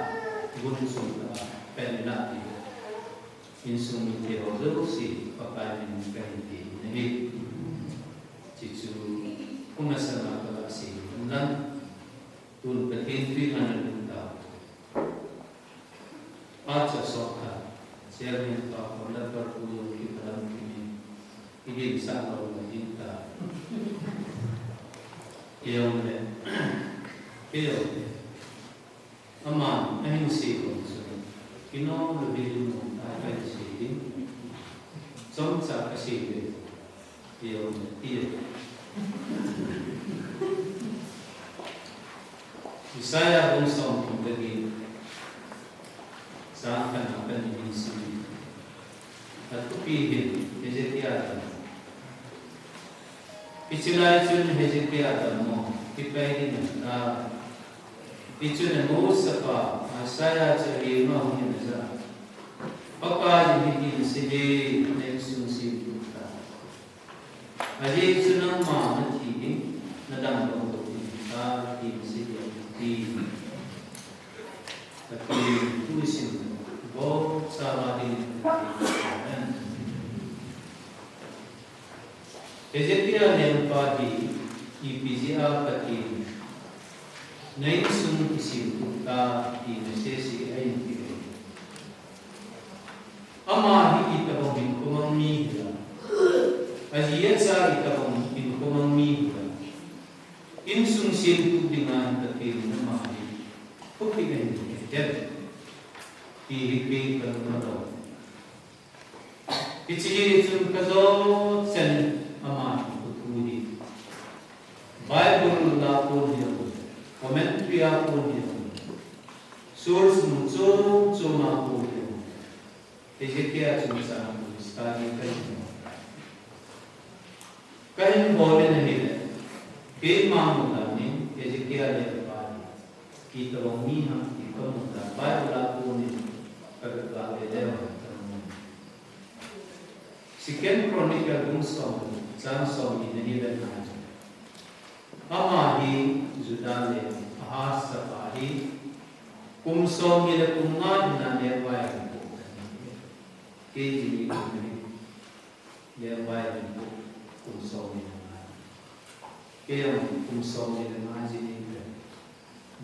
gunchung tah a, pen la ti. Insung mite ho jouse, Pakai min in kahin ti ahi. Hiche chu, kum masanga kaga sei nom lang. Tun Pathen tui ngana lut tau. Acha sokha, Chairman pa ko la par pu jong ki kalam ki ni. Idin sa lo la din ta. Kei jong le. Kei jong le. Aman, ahin sei bang chu, kinom lou ding, kinom lou ding, kahin sei ding. Chomcha kasei ve. Ti jong, ti jong. Isaiah bung somthum le get, chang khatna a pat hin sim. Athupi hin, Hezekiah dam. Hiche lai chun Hezekiah dam mo, kipai ding ahitai. Hichun Amoz chapa Isaiah chu ahenga hungin ajah a, Pakaiyin hitin asei e, na insung semtup tan. Ajeh chu nangma nathi ding, nadam doh doh ding ahitai, tin asei e, ati. Pathen thu sim, bou chama ding. Amen. Hezekiah lengpa hi, ipi jeh a Pathen in na insung semtup tan, tin asei sese ahin ti. Ama hi itobang hinkho mang mi hilam. Aji acha itobang hinkho mang mi hilam. Insung semtup dinga hin Pathen in ama hi khopi ahin he dem, ti hi kei kalung alom. Hiche hi chun kajou chan ama hi khothu hi. Bible la kon hi jong, commentary a kon hi jong, source mun chom chom a kon hi jong, Hezekiah chungchang a kon study kahin bol. Kahin bol in ahile, keima mu dan in Hezekiah lengpa hi itobang mi ham ti kamu dan, Bible a kon in Second Chronicle bung som, chang som ni na hi le nai. Ama hi Judah le Ahaz chapa hi kum som ni le kum nga dinga lengvai a hin kum ahi. Kei jong hi kum ni lengvai a hin kum, kum som ni le nga. Kei jong kum som ni le nga jing ni le.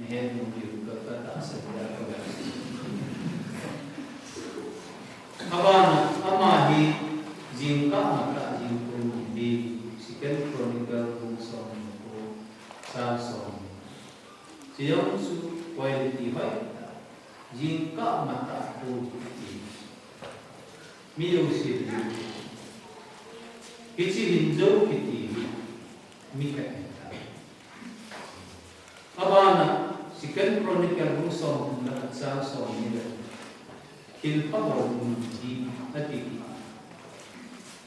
Nahet nom diu ka, ka tahsan dia ka. Abana, ama hi jingkah matah jingkah ni hi, Second Chronicle bung som ni ko, chang som ni. Chujong chu quality hoi tah, jingkah matah ko hi. Mi jouse hi, hiche hin jou kiti hi, mi khat ahi tai. Abana, Second Chronicle bung som thum le khat chang som ni le, thilpha bol mun hi, ati.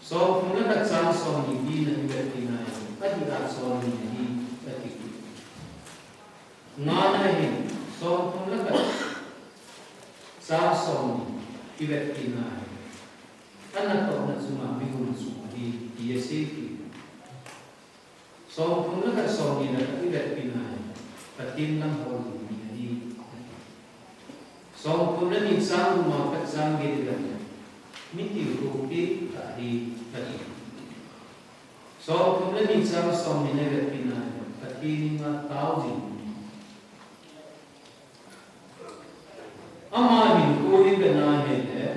Som thum le khat chang som ni na i vet kit nai, ati a som ni hi, ati. Ngana hin, som thum le khat chang som ni i vet kit nai, anatohna chunga mihon chunga hi, ti asei kit. Som thum le khat som ni le khat i vet kit nai, Pathen lam hol ding mi ahi. Som thum le ni chang gup a pat chang get i vet le, mi tilkhou kei tah hi, ati. Som thum le ni chang som ni le i vet kit nai, Pathen henga tao jing. Ama hin koi pen ahile,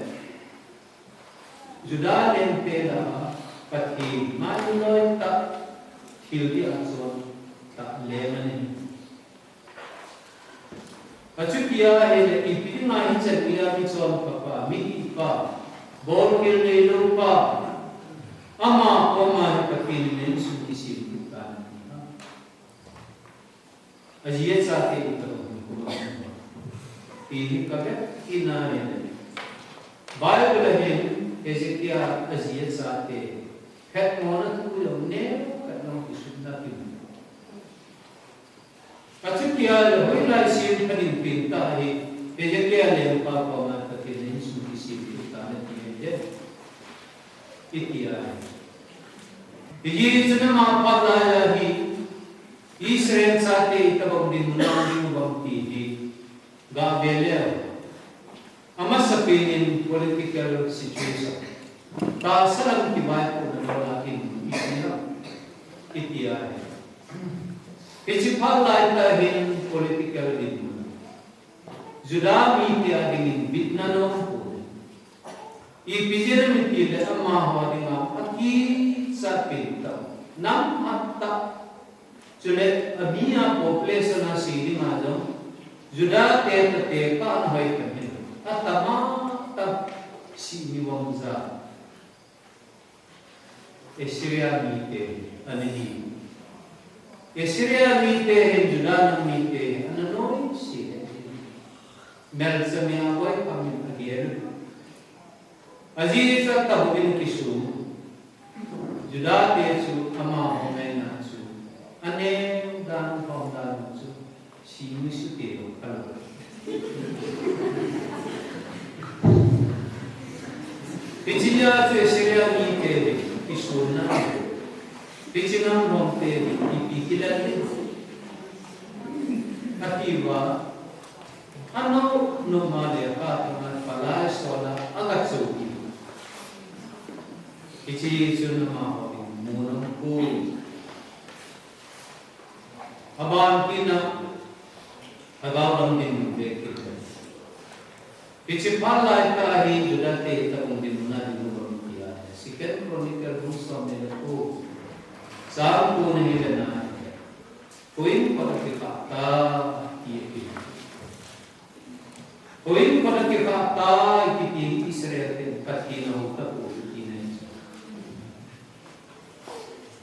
Judah lengte lah a Pathen ngailutah thil dia chon tah leng ahi. Achuti ahile, ipi dinga hichan geiya michonpha pa, mihil pa, bolkhel neilou pa, ama koma hi Pathen in insung kisem kit tan ahi. Aji achate itobang hi koi ham ti hi ka vet kit nai le, Bible a hin Hezekiah aji achate hetmona thu jong neokhat jong kisutna kimu. Achuti ahile hoilai sem khat in pen tah hi Hezekiah lengpa koma Pathen in insung kisem kit tan ati ahi. Iti ahi. Hijeh chun ama phat laiya hi Israel chate itobang dinmun a um ding uvem ti hi gave leu. Amasapen in political situation, tahsa lam kivaipohna dinmun a um ding uvem iti ahi. Hiche phat laitah hin political dinmun, Judah mite a dingin bitna aum poi. Ipi jeh ham itile amaho dinga akicha pen tah, nam hat tah, chule ami a population a sei dinga jong Judah te tah tekah a hoi kha hin, atama tah, sih ni vomja Assyria mite ana hi. Assyria mite hin Judah nam mite hi ana noise le, melchame a boi phamin agel. Ajeh chu atah uvin kisum. Judah te chu amaho ngaina chu aneo dan, aphong dan chu, sih ni sute lou khalou. Hiche jeh a chu Assyria mite hi kisonna, hiche nam lhomte hi ipi kilal ding ati uva, anom nom a le khat a palai sol a aga chou kit. Hiche chun amaho ding mun aum poi. Aban tina, lhagao lam dinmun ve kit le. Hiche phat laitah hi Judah te itobang dinmun a ding uvem tia, Second Chronicle bung som ni le ko, chang ko na hi le nai. Koiin kot a kikhah tai, ti ahi. Koiin kot a kikhah tai kiti hi Israel ten Pathen ahou tapoi tina ahi.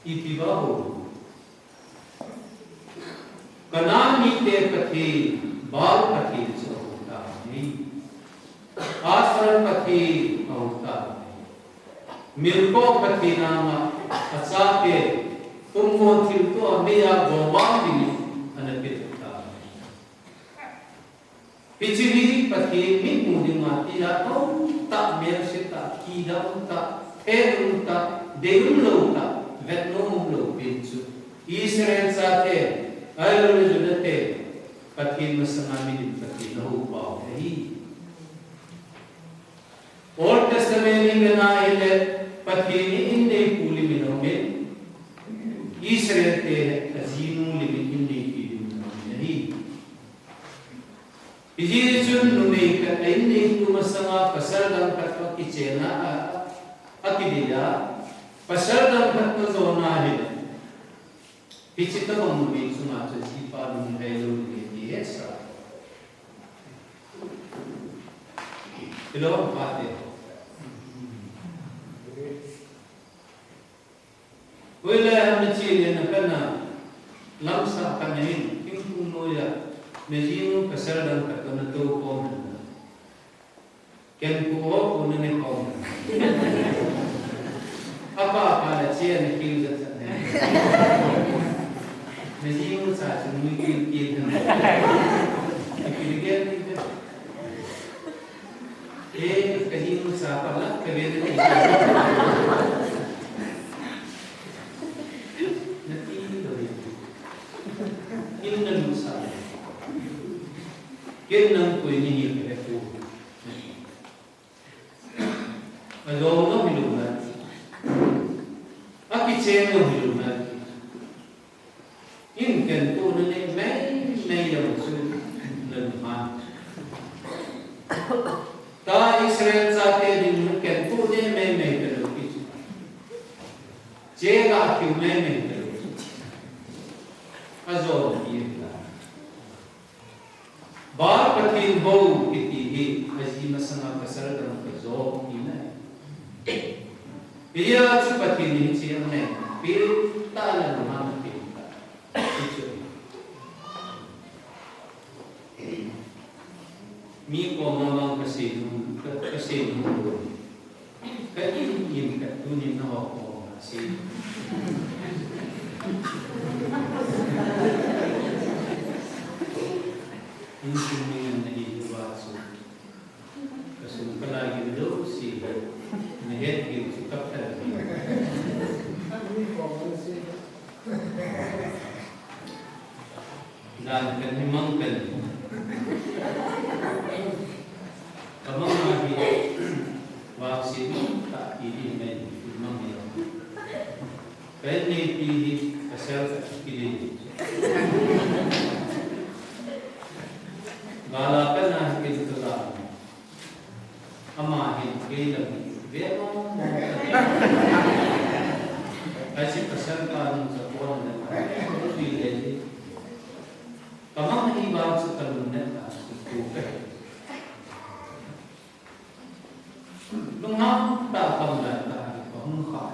Ipi vang hou? Canaan mite pathen, Baal pathen chu ahou tauve. Asherah pathen ahou tauve. Milcom pathen anga achate pummo thilto a meiya gobang dingin ana peh tauve. Hiche hi Pathen mitmu dinga tijat um tah, melse tah, kidang tah, He um ta, dei um lou ta, vet nom um lou pen chu Israel chate, ahilou le Juda te, Pathen masanga milim Pathen ahou pau ahi. Old Testament in vena ahile, Pathen in inneipu lim in aumin, Israel te ajinu lim in inneipi lim in aumin ahi. Hijeh chun numei khat a inneitu masanga pasal dang khat toh kichen a, a, akidei a, pasal dang khat toh jona ahile, hiche tobang numei chunga chu jipa lunglhai lou ding ahi ti hesa. Hilou ham pate. Hoilai ham nache le na kana lamsah khat nahin, thingphung noiya najinu pasal dang khat toh natou khom hen. Ken pu ho pu nane khom hen. Apa apa la che na kiu jat jat ne. Najinu cha chu nui kiu kiu hen. Kiu kiu kiu. Eh, kajinu cha pa la, kave na ti. Na ti lou. In na lu sa. Ken nang koi ni hi ka he pu. Ajou lou hilou na. Akichen lou hilou na. In ken tu na nei mei mei jong chu na lunghan. Ta Israel chate ding ken tu nei mei mei talou ki chu. Che ga kiu mei mei talou chu. Ajou na ki la. Baal Pathen hou kiti hi, aji masanga pasal dang kajo tina ahi. Hijeh a chu Pathen in hiche anei, peh tah le lunghan peh tah. Hichu. Mi koma vang kasei nom, ka, kasei nom lou. Ka in in ka tunin na ho ko ma si. In sin ni na hi wa su. Ka sun ka la gi lo si. Na het gi su ka ta. Dan kan hi mang kan. Ka mang a hi, vangset tah ti ding mai, mang hi. Ka inneipi hi, ka sel ka kile. Gal a ka na hi kin ka la. Ama hin kei lam hi ve mong mong. Ahi pasal ka nung sa pon le ma. Tui le ji. Ka mang hi vang chu ka lung le ka su tu ka. Lung ham ta kam la ta ka hung kha.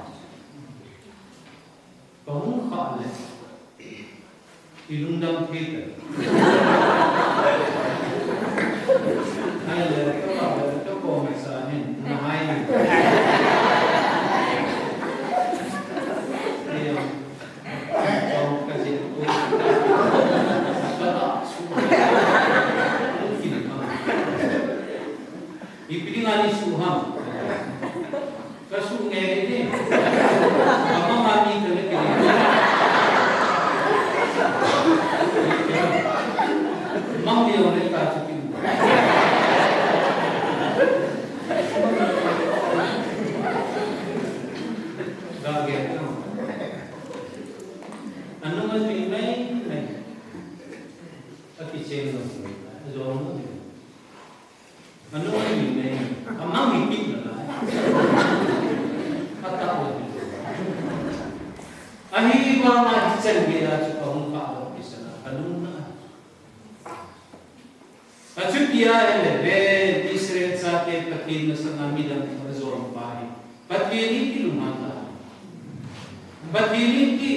Ka hung kha le. I lungdam thei ta. Ahile, ka pa le, ka pa mai sa hin, na hai ni. Ka pa ka je ko. Ka ta su. Ki ni ma. Ipi dinga ni su ham. Ka su nge ni. Ka mang a ni ka le ke ni. Mang ni o le ka su ki. Ga ge na. Anu ma ni mai mai. Akichen lo. Jong lo. Ka nung a ni nei, ka mang hi kit na lai. Ka ta o ni. Ahivang a hichan gei a chu ka hung kha doh kit sah a, ka nung na. Achuti ahile ve, Israel chate Pathen masanga midang ajon pa hi. Pathen in kilunghan ta. Pathen in ki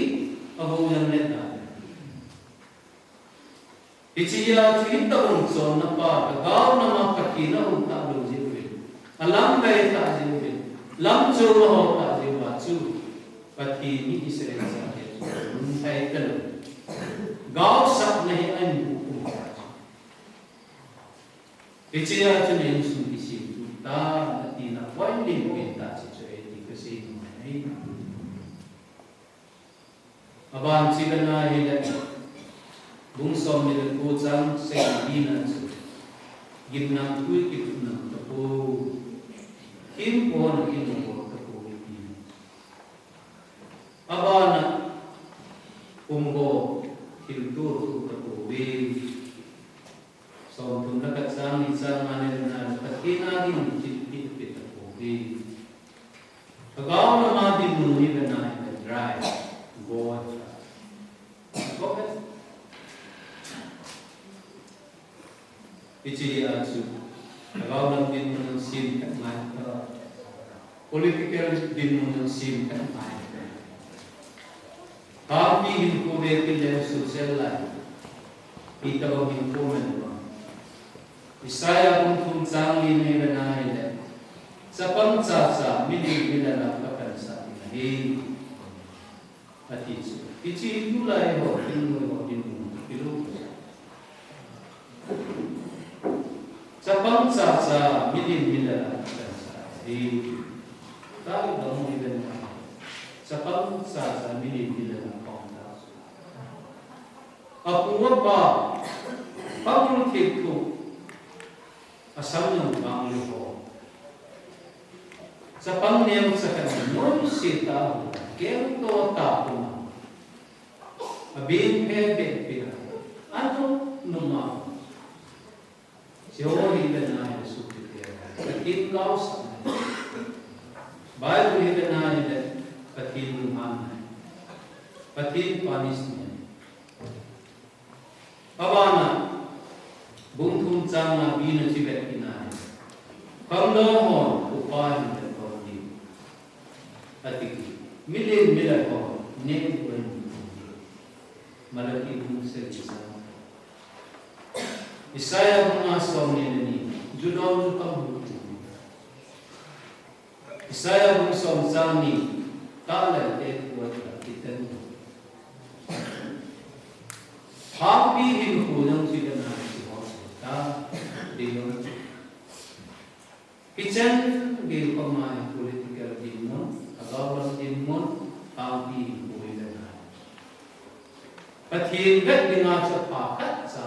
ahou jang le ta. Hichea chu hitobang chonna pa, lhagao nama Pathen ahou talou jeh uvin, alamkai tah jeh uvin, lamchom ahou tah jeh uva chu, Pathen in Israel chate chu alungthai talou. Gaosapna hi ahin buh um ta chu. Hichea chu na insung kisem tu ta, na tina point lim pen ta chu chu e ti. Kasei nom ahi. Aban chu ivet na hile, bung somni le ko chang sagi na chu, gimnamtui kitup nam tapou, thempu hon akinbol tapou, ati. Abana, um ho, thilto to tapouve. Somthum le khat chang ni chang nga na ivet na, Pathen a ding thilpeh peh tapouve. Lhagao lama dinmun ivet na, ivet dry, God. Hiche a chu, lhagao lam dinmun jong sem khat ngai, political dinmun jong sem khat ngai. Khangpi hinkho ve kit le social life, itobang hinkho man uvam. Isaiah bung thum chang li na ivet na hile, chapang chacha, milim milal a kapansah ding ahi, ati chu. Hiche hi tulai ho, thingnoi ho dinmun kilou. Chapang chacha, milim milal a kapansah ding ahi. Tua hi bang ivet na. Chapang chacha, milim milal a kapansah. Apu apa, pangul thip thu, asam jong vanglu ho. Chapang neocha khat noise tah a, kengto tah a um a. Abeng phe beh peh a, anung numa. Hiche ho hi ivet na hile sopite, Pathen gaosapna. Bible hi ivet na hile Pathen lunghanna, Pathen punishment. Abana, bung thum chang nga B na chu ivet kit na hile, khangdong hon upa hin vet ding, ati kit. Milim milal hon neh u ahin vet ding. Malachi bung sagi chang. Isaiah bung nga somni le ni, ju dom ju kam hu. Isaiah bung som chang ni, tah le te kua ta kiten. Khangpi hinkho jong chu ivet na chu ho ta, ding jong. Hichan gei koma hi political dinmun, lhagao lam dinmun, khangpi hinkho ivet na. Pathen vet dinga chu apha khat cha.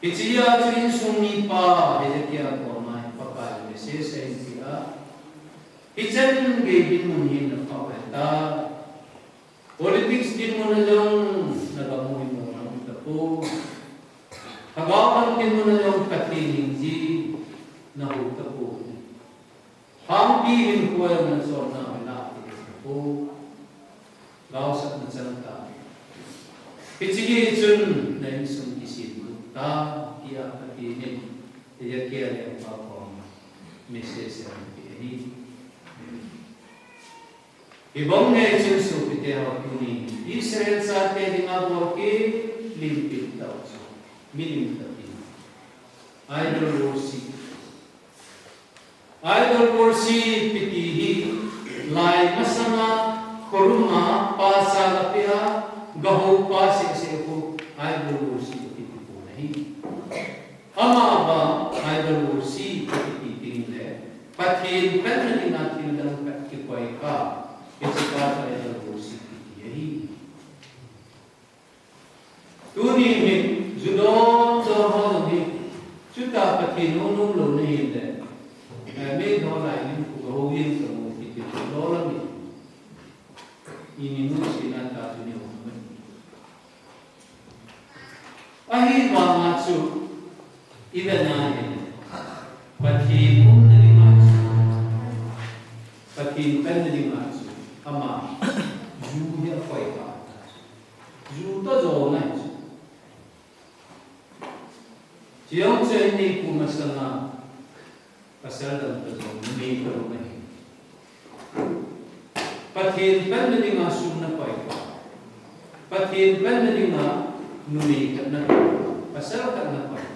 Hiche a chu insung mipa Hezekiah koma hi Pakai in message ahin pe a, hichan gei dinmun hi na pha u hita. Politics dinmun a jong na gamu hih mo tapou. Lhagao lam dinmun a jong Pathen hing jeh na hou tapou. Khangpi hinkho a jong na chonna hoi na tapou. Gaosapna chang ta. Hiche hi chun na insung kisem lut ta, tia Pathen in Hezekiah lengpa koma message ahin pe ahi. Hibang nge chun sopite ho, tuni Israel chate dinga bol kit lim pen tah chu milim khat in idol worship. Idol worship kiti hi lai masanga khorum a pa cha la pe a, gahou pa seh seh khu idol worship kiti khu ahi. Amavang idol worship kiti ding le Pathen panna dinga thil dang khat kikoi kha, hiche pa chu idol worship kiti ahi. Tuni hi ju dom dom ho jong hi, chuti Pathen hung nom lou na hile, eh, mi ho lai lim khu ho yin ka mu kiti chu lo la mi. Ini nu si na ta chu ni ho ma. Ahivanga chu, ivet na hile, Pathen umna dinga chu, Pathen panna dinga chu, ama ju hi akoi kha. Ju toh jong ahi chu. Chujong chu eini pu masanga pasal dang toh jong numei toh ahi. Pathen panna dinga sum na koi kha. Pathen panna dinga numei khat na koi kha. Pasal khat na koi kha.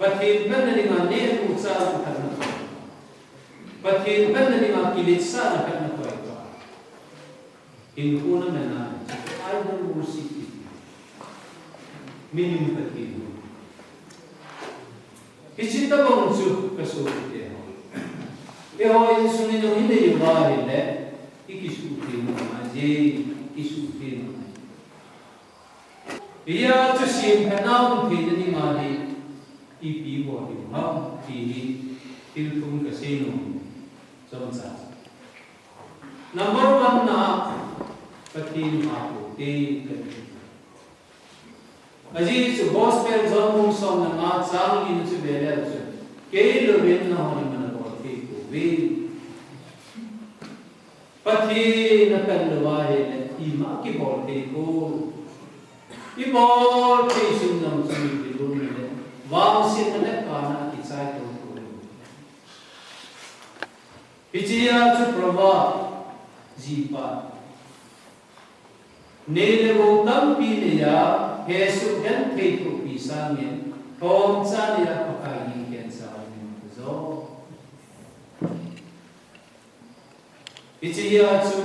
Pathen panna dinga neh u chah u khat na koi kha. Pathen panna dinga kiletsahna khat na koi kha. Hinkho na man a, idol worship kiti. Milim khat kiti. Hiche tobang chu ka sopite ho. Eiho insung in jong hi nei uva ahile, ikisuhtheng ngai, ikisuhtheng ngai. Hijeh chun semphatna um theina dinga hi ipi bol ding ham ti hi thil thum kasei nom. Chomcha. Number one na, Pathen pha pou te kati. Ajeh chu Gospel John bung som le nga chang li na chu ve leu chun, kei louvin nahon imacha bol thei pouve. Pathen apha lou ahile, ima kibol thei poi. Ibol thei sung jong chu mipi lungna le vangsetna le kana kichai tou poi. Hichea chu proverb jipa, nei le gou tampi neiya, hesoh genthei thohpi sangin, lhomcha neiya Pakai gingensa nei jo. Hichea chu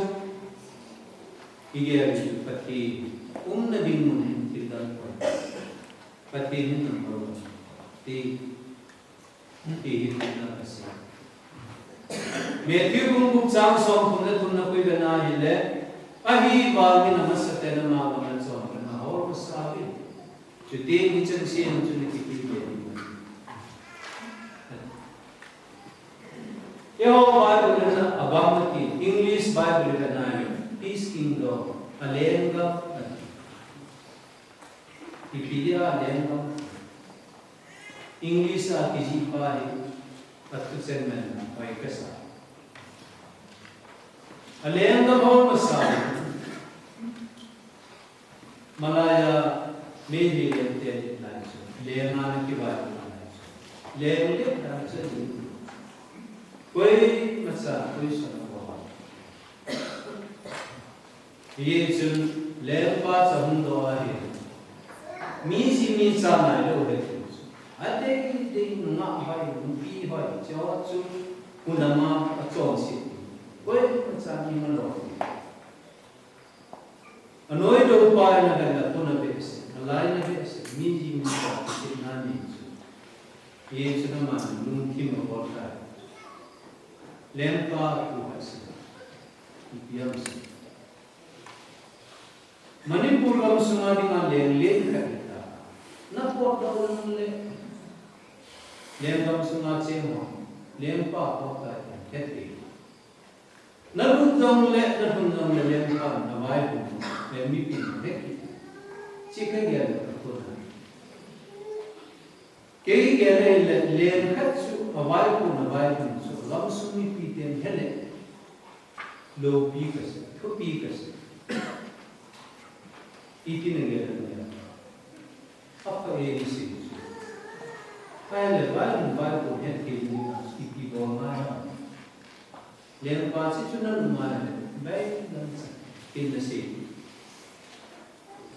igel chu Pathen umna ding mun hin thil dang koi. Pathen hin number one ti, ti hi thil dang kasei. Matthew bung gup chang somthum le thum na khu ivet na ahile, ahivangin amasapen ama gam ana chonphatna hol masa uvin. Chuteng ichan sena chun akipeh be ding. Eiho Bible in abang ati, English Bible in ahi, His kingdom, alenggam ati. Ipi dia alenggam? English a kijih pa hi, athuchen man hoi kasa. Alenggam hol masa. Malaiya Meitei lengte lai chu, leng a ana kivai lai chu, leng le dan chu, koimacha koisun abol. Hijeh chun lengpa chu ahung doh ahi. Mi ji mi cha nailou ahi. Adei dei nungah hoi, nupi hoi, hicheho chu hunam a achonset. Koimacha mi malou. Anoidoh pa in avet le apon abehseh, alai in abehseh, mi ji mi cha kichepna nei chu. Hijeh chun aman lungthim abol tai. Lengpa thu khat sei. Ipi ham sei. Manipur gam sunga dinga leng leng khat hita. Napotdoh jongle, lenggam sunga cheng ho, lengpa pot tai, het e. Nalut jongle, nalhun jongle, lengpan availhun, le mipin het kit. Chu kagel le kakona. Kei gel le, leng khat chu availhun, availhun chu, gamsung mipiten hele, loupi kasei, thupi kasei. Iti nagel le. Apha e nasei chu. Ahile, vai, vai, ko het thei ding a, ipi bol ngai ham. Lengpa chu chu nanung ngai le, vai, lam cha, tin nasei.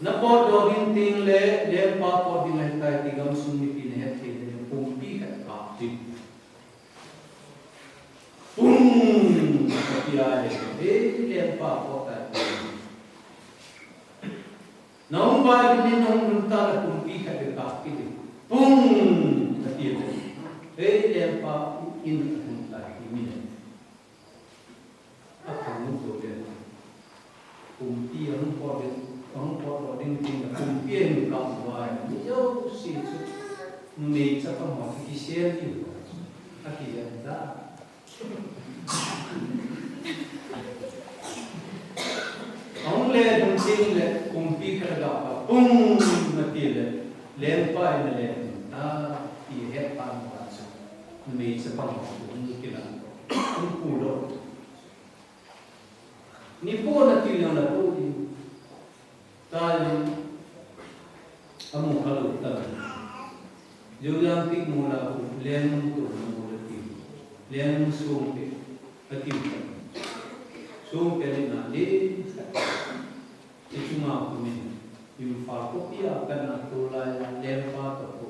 Napotdoh ding tengle, lengpa pot ding ahitai ti gamsung mipi nahet thei le, pumpi khat kap ding. Pung! Ati ahile, eh, lengpa pot tai. Nahung vai ding, nahung lhun ta le pumpi khat beh kap kit ding. Pung! Ati le. Ei, lengpa in ahung tai, ti mi le. Aphang mu to le. Pumpi ahung pot ding, ahung potdoh ding tin le pumpi ahung kap vai. Mi jouse chu. Numei chapang ho kisel ding. Ati le ta. Ahung le lhun tengle, pumpi khat aga pa, pung! Ati le, lengpa in ale, a, ti het pan pa chu. Numei chapang ho, hung kila, hung pu lou. Ni po nati le na po di. Tahin, amu khalou tan. Joujang tik mola khu, leng nung to na mola ti. Leng nung songpeh, ati tan. Songpeh le na le, ti chunga khu min. Imphal khopi a kana to lai, lengpa to ko.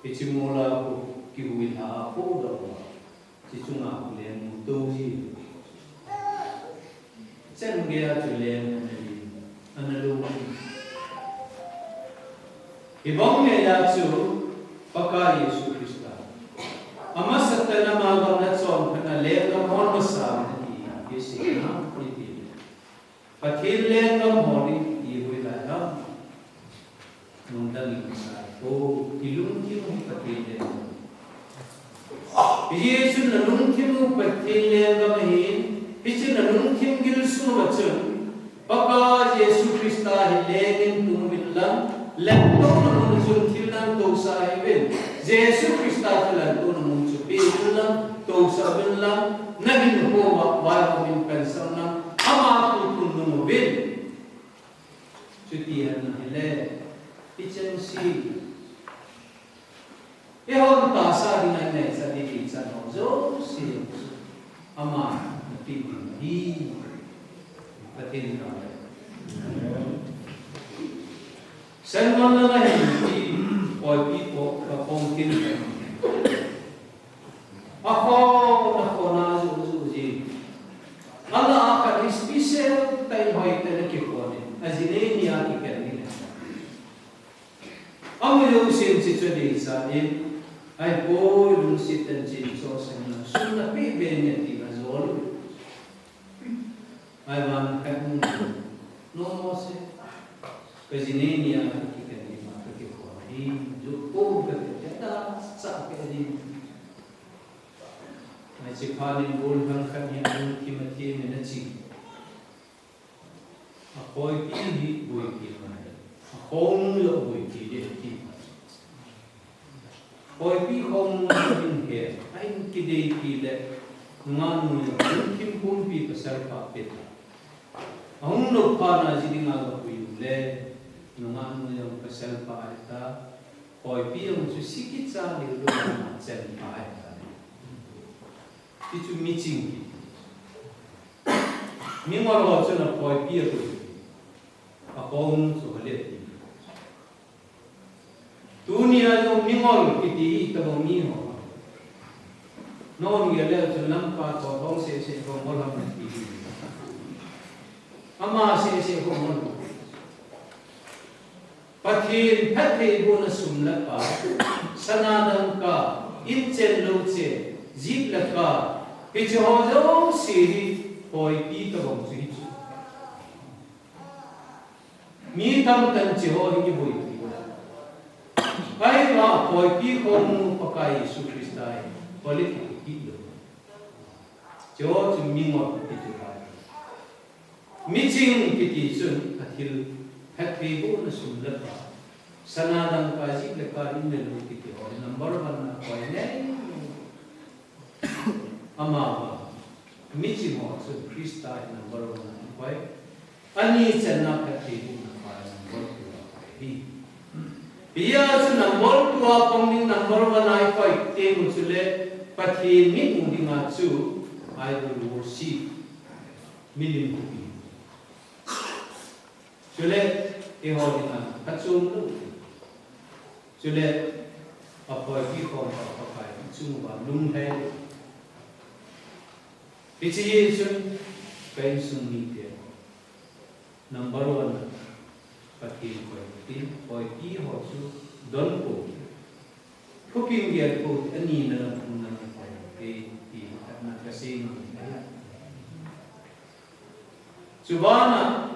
Ti chi mola khu, kihui lha a ko do. Chi chunga khu leng mu to ji. Chen gei a chu leng ana li, ana lou. Hibang gei a chu Pakai Jesu Christa. Amasapen ama gam ana chonphatna le Pathen lenggam ho ding ti hoilai ham. Nungdang in sai ho, ilungthim u Pathen lenggam. Hiche chun nalungthim u Pathen lenggam ahin, hiche nalungthim gilsung uva chun, Pakai Jesu Christa hi lengin tung uvin lang, lengtouna mun chun thil natousah hih uvin. Jesu Christa thil natouna mun chu peh uvin lang, tousah uvin lang, nahinkho uva, vaihom in pansan lang, ama thu thum nung uvin. Chuti ahi nahile, ichan si. Eihon tahsa dinga ingaichat ding ichan ho jouse. Ama napeh ding ahi. Pathen thangvah. Sermon langa hin ti, koipi ko, ka kong tin. Akhona, khona, ju, ju, ji. Ala akhat special tah in hoitah in akikhon in. Ajinei nia kiken in. Amu jousen hiche chu adeicha in, ahipoi lungset tah in hiche chu asang in, sum napeh beh in ati ajol u. Ahivangin khat in, no mo se, ka jinei nia kikan in ma kakikhon ahi, jot ko kati, kati, cha kati. Hiche phat in gollhang khat in alungthim athem in ache. Akhoipi hi boipi ngai. Akhonung jong boipi ding ati. Khoipi khonung jong ahin he, ahin kideipi le, nungah nu jong lungthim pumpi pasal pa pe ta. Ahung nop phat in aji dinga agapui u le, nungah nu jong pasal pa ahi ta. Khoipi jong chu si kicha lou lou a chan pa ahi ta. Hichu miching kiti. Mingol ho chun akhoipi akoi. Akhonung chu ale ti. Tunia jong mingol kiti hi itobang mi ho. Nangho gel le chun Lamka toh thong seh seh ho ngol ham nati. Ama seh seh ho ngol. Pathen phattheibohna sum le pai, sana dangka, in chen lou chen, jeep le car, hiche ho jouse hi khoipi tobang chu hichu. Mi tamtah in hiche ho hi kiboipi. Ahivang khoipi khonung Pakai Jesu Christa hi, khoipi kiti lou. Hiche ho chu mingol kiti chu pai. Miching kiti chun athil phattheibohna sum le pai. Sana dangka jeep le car in le lou kiti ho number one na koi nei. Amavang miching ho chun Christa hi number one na koi. Ani channa phattheibohna pa number two a koi hi. Hijeh chun number two a pang ding number one a ikoi teng u chule Pathen mitmu dinga chu idol worship. Milim huhpi. Chule, eiho dinga, phachom lou. Chule, akhoipi khom pa Pakai, chung uva, lunglhai lou. Hiche hi chun, ka insung mite. Number one, Pathen koi, tin, khoipi ho chu, don ko. Khopin gel ko, ani na lam, ani na lam koi, ti, ti, khatna kasei nom ahi. Chubana,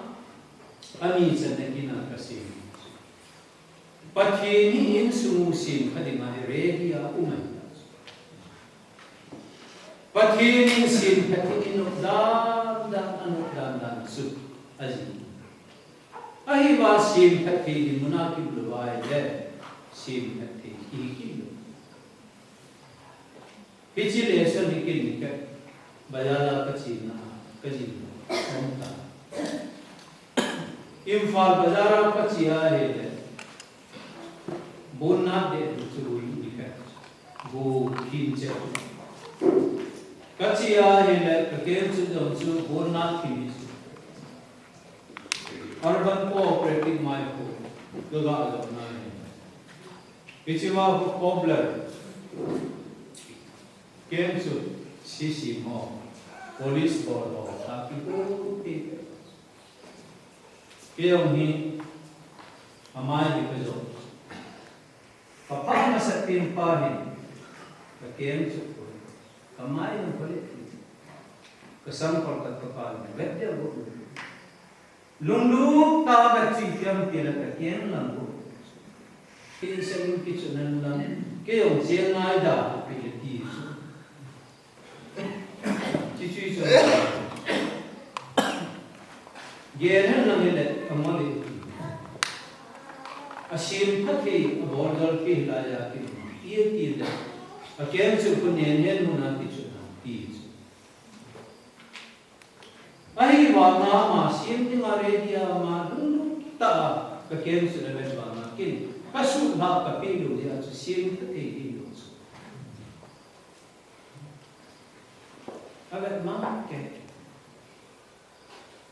ani channa kina kasei nom. Pathen hi insung u sempha dinga hi ready a um ahi. Pathen in sempha ding in nop dan dan, anop dan dan chu aji. Ahivang sempha thei ding muna kium lou ahile, sempha thei kihi kit lou. Hiche lesson hi kin nikhat, bazar a kachena, kajin, um ta. Imphal bazar a kache ahile, bon nat deh chu nikhat, go khin che. Kache ahile, kakem chu jong chu bon nat khin chu. Urban Cooperative mai khu, kaga jona hi. Hiche va khu cobbler. Kem chu, C C mo, police bol ho, ta kipu pi. Kei jong hi, amai hi kajo. Kapha masat pen pa hi, kakem chu, kamai jong pali. Kasam kol khat kapan, vet dia bo. Lunglut tah a kache tiam tile kakeng lang bo. Kei sel in kichun hen lang, kei jong che ngai da, kei ti chu. Chi chu chu. Gel hen lang le, amale. Asem pha thei, abol dol thei la ya ki. Iti le. Akeng chu ko nen hen mun a kichun hen ti chu. Ahivanga ama sem dinga ready a ama lunglut tah a kakeng chu avet vanga kin. Kasutlha kapeh lou jeh a chu sem kathei ding lou chu. Avet ma ke.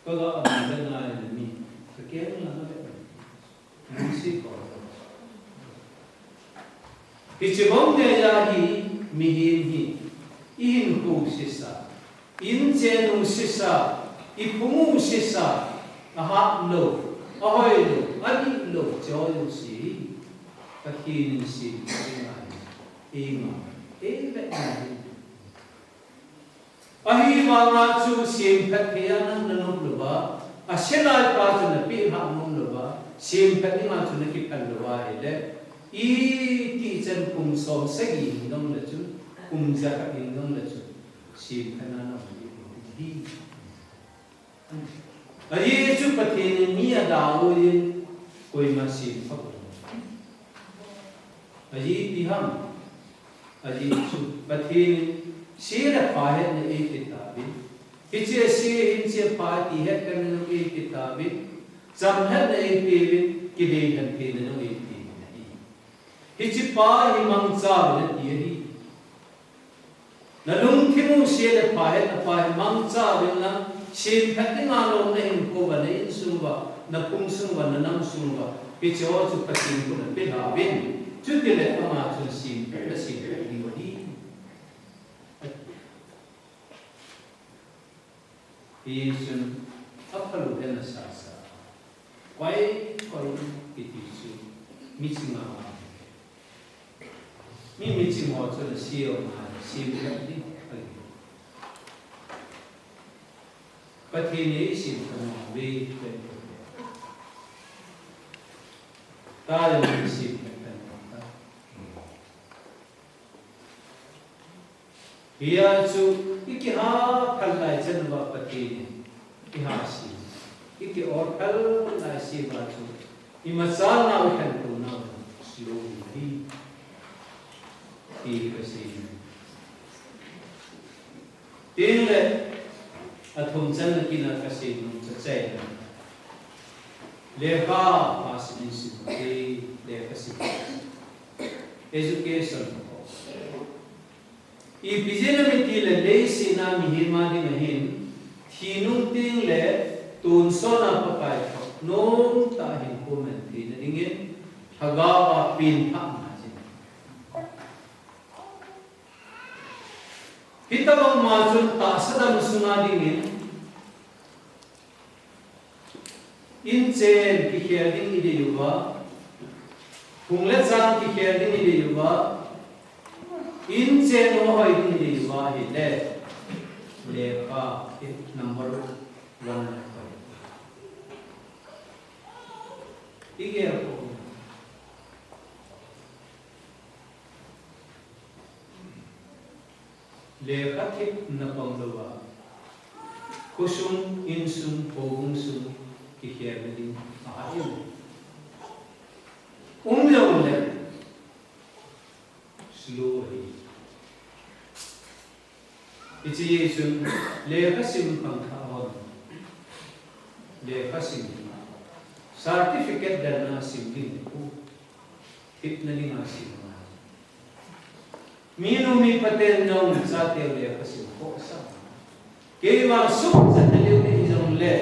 Kaga aman le ngai le mi. Kakeng lang avet. Hiche bang geiya hi, mihem hi, ihinkho sesa, inchen u sesa, iphung u sesa, ahat lou, ahoi lou, adih lou, choi lou si, Pathen in semphat ngai, eima, eivet ngai. Ahivanga chu semphat thei a nang nanop louva, aselai pa chu napeh lhah nom louva, semphat dinga chu nakiphal louva ahile, iti chan kum som sagi hing dong le chun, kum jakhat hing dong le chun, semphat na naum ding hi. Ajeh chu Pathen in mi adau in koima semphat pon. Ajeh ipi ham? Ajeh chu Pathen in se le pha hetna eipe tauvin. Hiche se hin hiche pha ti hetna jong eipe tauvin. Cham hetna eipeuvin, kidei lhen theina jong eipeuvin ahi. Hiche pa hi mangcha uvin ati ahi. Nalungthim u se le pha hetna pa hi mangcha uvin lang, semphat dinga lom nahinkho uva, na insung uva, naphung sung uva, nanam sung uva, hiche ho chu Pathen khut a pelha uvin. Chutile ama chun semphat, nasemphat diu ahi. Hichun aphalou le nasasa. Koi, koi kiti chu miching a. Mi miching ho chu nasei u ma, semphat ding ahi. Pathen in eisemphat nau ve, ve. Tua jong eisemphat nau ta. Hia chu, ikiha phal lai chan uva Pathen in, iha sem. Iki-ol phal lai sem uva chu, imachalna u khantouna u slow hi. Ti kasei. Tin le, athum channa kin a kasei nom chu achaina. Lekha, pass in sim, lekha sim. Education. Ipi jeh ham itile leiset a mihem a dinga hin, thi nung teng le tonsot a Pakai thot nom tah a hinkho man theina dingin, lhagao a pengthah ngai jing. Hitobang ma chun tahsa dam sunga dingin, inchen kikhel ding idei uva, phung le chang kikhel ding idei uva, inchen u ahoi ding idei uva ahile, lekha hi number one. Igel ko. Lekha thip na pang louva, khosung, insung, houbung sung, kikhelna ding ahah in. Um jongle, slow ahi. Hiche jeh chun, lekha sim khangthah hon. Lekha sim. Certificate dalna sim ding ahi. Thipna dinga sim. Minu mipa ten jong chate u lekha sim khohsah. Keima sukchatna leu ding jongle,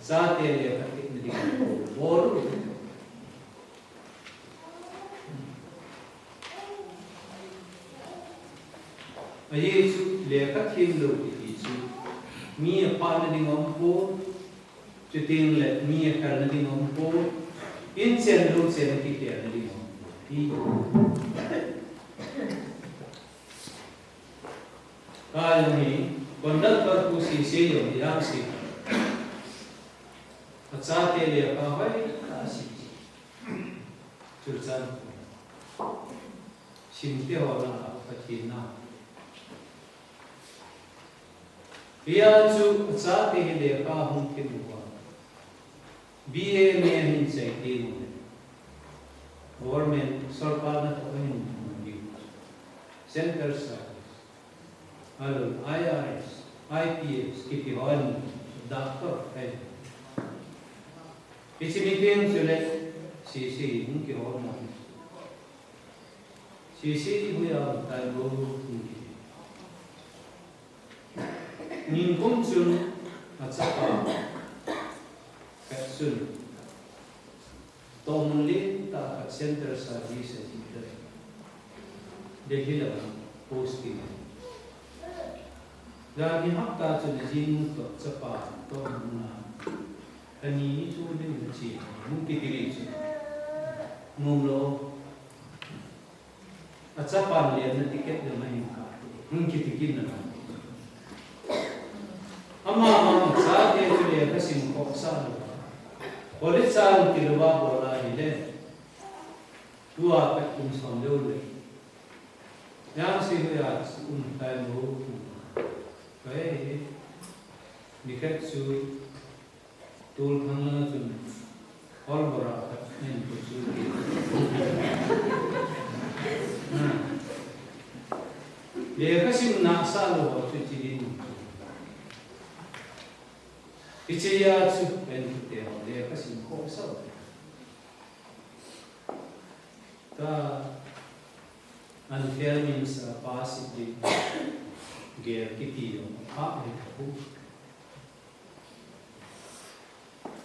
chate lekha thipna dinga bol u. Ajeh chu lekha thip lou kiti chu mi aphahna ding aumpon, chuteng le mi akhelna ding aumpon, inchen louchen a kikhelna ding aumpon. Hi. Kei jong hi, Conductor pu sese jong hi jam si. Achate lekha hoitah a sim. Chuchan simte ho lah a Pathen na. Hia chu achate hi lekha hung thim uva, B A, M A hin chai teng ule, government, sorkar natoh ahin hung diu. Central service, alou I R S, I P S kiti ho, doctor ahi. Hiche mi teng chule sese hung kihou na. Sese hi hoiya um tai mo, hung kiti. Nikum chun achapa khat chun tohmun lentah khat, Central Service ahi tai, Delhi lama posting. Gari hapta chun ajinu toh chapa tohmun a, ani ni chu ding na chi, hung kiti ri chu, nom lou. Achapan lenna ticket jong ahin kap e, hung kiti kit na. Ama vang achate chu lekha sim khohsah lou. College a hung tilouva bol ahile, tua pat kum som lou le, jam si hoiya um tai mo. Kahe, nikhat chu Tulthang langa chun hall bora khat nen ko chu ti. Hmm. Lekha sim nasa lou ho chu chi din. Hichea chu pen te ho lekha sim khohsah. Ka an fail min sa pass ding gel kiti jong apha hi ka pu.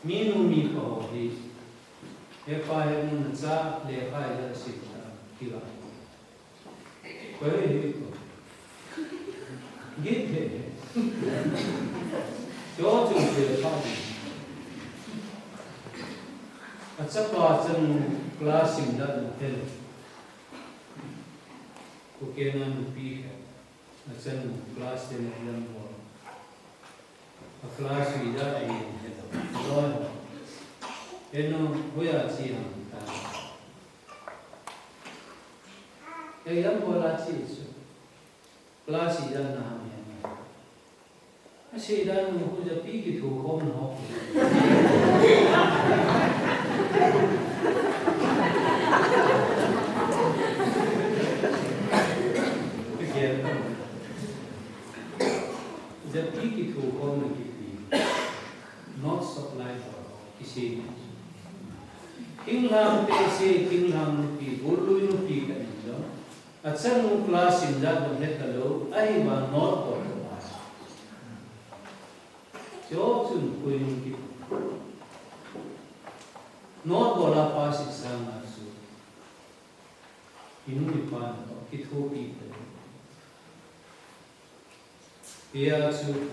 Minu mipa ho hi, he pa he mun a cha lekha ija sim ta kiga. Koi hi ko. Git he. Cho chu lekha hi. Achapa chanu class sim da no thel. Ko kena nupi khat. Achanu class ten exam bol. A class ija ahi. Loi. Eno, hoiya che ham ta. Exam bol a che chu. Class ija na ham he. Asei dan nu khu japi kitho khom na ho. Japi kitho khom na kiti. Not supply for kisei. Thinglhang te se, thinglhang nupi, golui nupi kani jong. Achanu class sim jat jong het talou, ahivang note bol ta. Cho chun koi nung kit. Note bol a pass sanga chu. Inu ipa natoh kithopi ta. Hia chu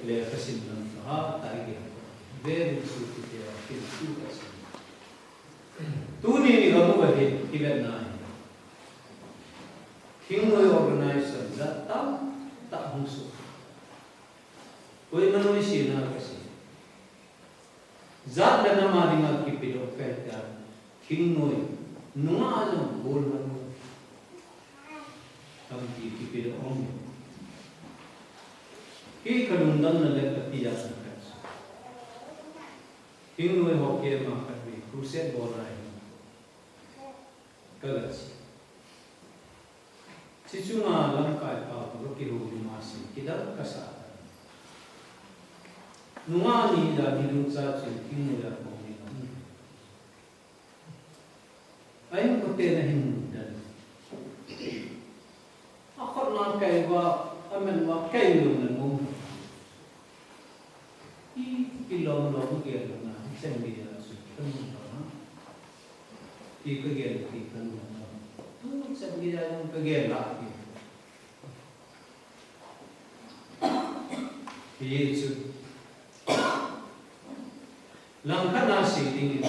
lekha sim lam tah a tah a gel. Very true to their field, true person. Tuni ni gamu ahi, kivet na ahi. Thingnoi organization jat tamtah hung soh. Koima noise na kasei. Jat le nam a dinga kipedoh kahi tia, thingnoi, nungah jong bol na. Tampi kipedoh um. Kei kalungdon na le kati jat na khat. Thingnoi ho kema khat vei, crusade bol na hi. Kaga che. Chi chunga lamkai pa ko kihou ni ma se, kidang kasa. Nungah ni dan hi lungcha chun thingnoi a ko ni. Ahin kote na hin dan. Akhut na kai uva, amen uva kai lou na ngom. I, i lom lom gel na, i chan gel na, su kan na. I ka gel, i kan na. Tu chan gel na, ka gel la, i. Hi chu. Langkhat a sei ding in,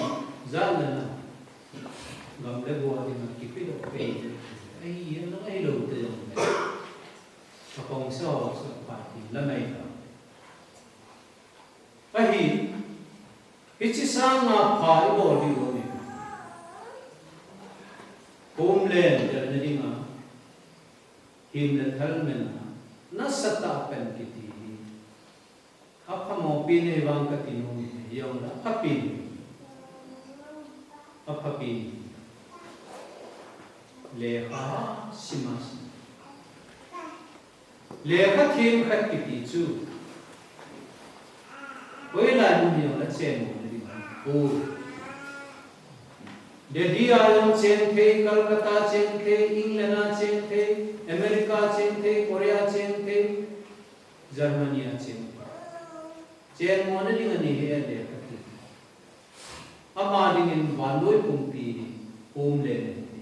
jat le nam, gam le go a ding a kipedoh pen. Ahi, ahi lou te jong le. Apang sa ho chu, Hiche sanga pha ibol diu ahi. Homeland, delna dinga, himna thalmenna, nasatah pen kiti hi. Aphamopi nei vang kati nom e, hijongle aphapi. Aphapi. Lekha sim a sim. Lekha themkhat kiti chu. Hoilai mun hijongle cheng nom ding ahi. Delhi a jong cheng thei, Calcutta cheng thei, England a cheng thei, America cheng thei, Korea cheng thei, Germany a cheng thei. Cheng nom ding ahi, lekha thei. Ama dingin vannoi pumpi hi homeland ahi.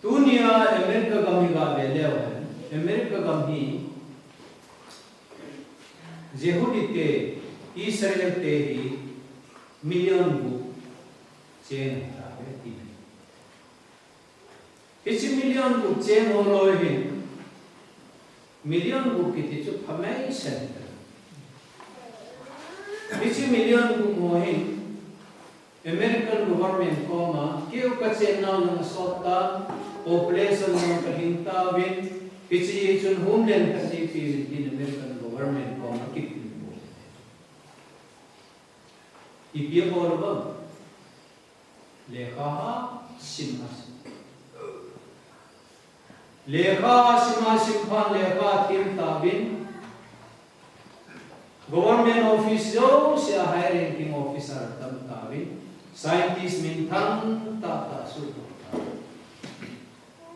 Tunia America gam hi gave leu hen, America gam hi Jehudi te, Israel te hi million gup cheng ahitai ti. Hiche million gup cheng ho loi hin, million gup kiti chu phamei sen. Hiche million gup ho hin American government koma keu kachen nau jong asot ta, population jong kahing tauvin, hiche chun homeland khat neipe uvin tin American government koma kipin bol. Ipi abol uvem? Lekha ha sim a sim. Lekha sim a sim phat lekha them tauvin. Government office jouse a high ranking officer atam tauvin. Scientist minthang tah tah suhdoh tauvin.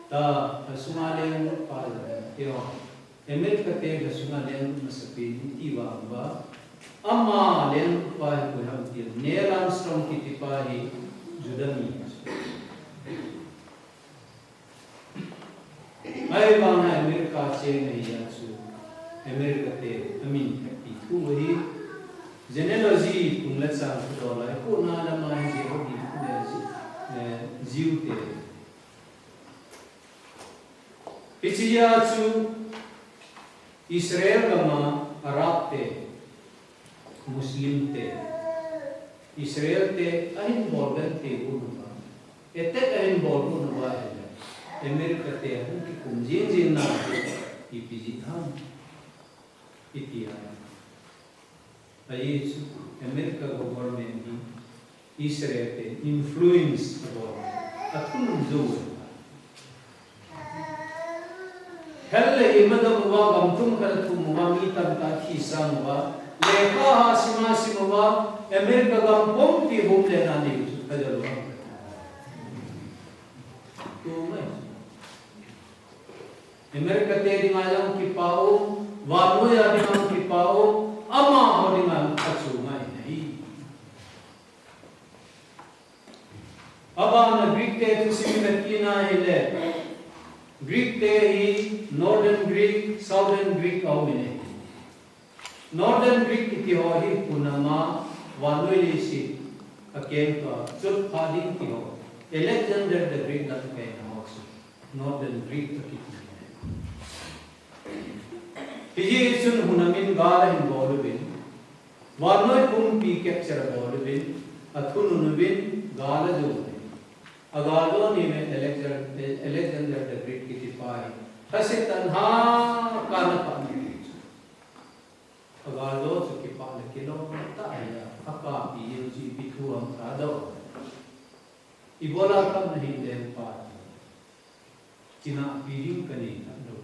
Tua, lha sunga lenglut pa jong, America te lha sunga lenglut masapen iti vang uva. Ama lenglut pa hi koi ham itile, Neil Armstrong kiti pa hi Juda mi. Ahivanga America cheng ahia chu, America te amin theppi thu ahi. Genealogy tung le chang thu doh lai, kona lama hi Jehudi thu le Ji-, eh, Jew te. Hichea chu Israel gama Arab te, Muslim te, Israel te ahin bol gante uvin uva, attack ahin bol uvin uva ahile, America te ahung kikum jing jing nante, ipi jeh ham, iti a. Ajeh chu America government hi Israel te influence abol, athunun jou. Hell le Armageddon uva gam tum khat athum uva mi tamtah athisang uva, lekha ha sim a sim uva, America gam pumpi homeland anei u chu kajal uva. Tu mai. America te dinga jong kipah um, vannoi a dinga jong kipah um, amaho dinga jong kipah chu ngai ahi. Abana Greek te thusim in ati na hile, Greek te hi Northern Greek, Southern Greek aum in ahi. Northern Greek kiti ho hi hunam a vannoi leiset akeng tua chotpha ding ti ho, Alexander the Great lamkaina ho chu Northern Greek akiti. Hijeh chun hunam in gal ahin bol uvin, vannoi pumpi capture abol uvin, athunun uvin, gal ajo uvin. Agal jo ni uvin Alexander, Alexander the Great kiti pa hi, lhasetna ha kana pa ni. Agal jo chu kipah le kilom tah ahi a, akapi jeng chu ipi thu ham kadoh. Ibola kap nahi lengpa. Kinahpi ding kanei tah lou.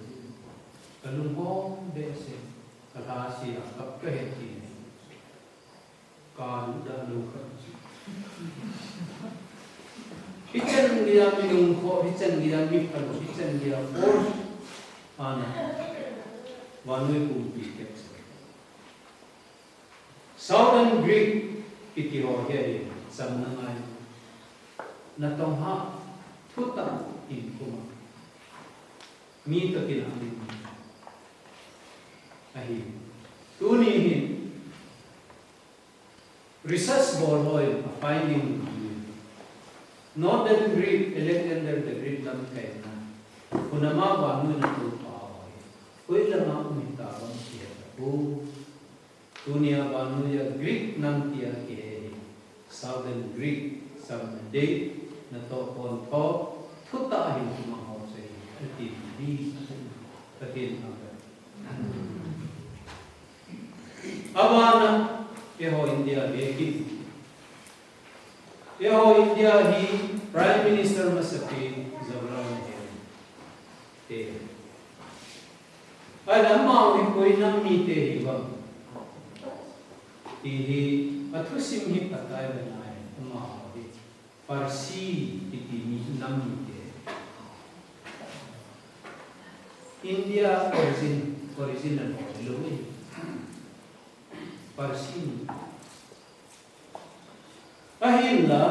Kalunghang behseh, kalhase a kap kahe ti. Kaludah lou khat chu. Hichan geiya mi lungkhoh, hichan geiya mi phalou, hichan geiya force. Ana. Vannoi pumpi kep. Southern Greek kiti ho hi ahi, chamna ngai. Natong hah, thutah in um a. Mi toh kinah ding ahi. Tuni hin, research bol hon a finding Northern Greek, Alexander the Great lamkaina, hunam a vannoi natong pa ho hi, hoilama um hitam ti ahi. Tunia vannoiya Greek nam tia kihe hi Southern Greek, Southern Greek, natoh pontho, thutah hin amaho chu ahi, ati hi, Pathen thangvah. Abana, eiho India vekin. Eiho India hi Prime Minister masapen Jawaharlal Nehru te. Ahile amaho hi koi nam mite hiuvem ti hi athusim hi phatai le nai, amaho hi Parsi kiti mi nam mite. India origin, original lou hi Parsi mi. Ahinla,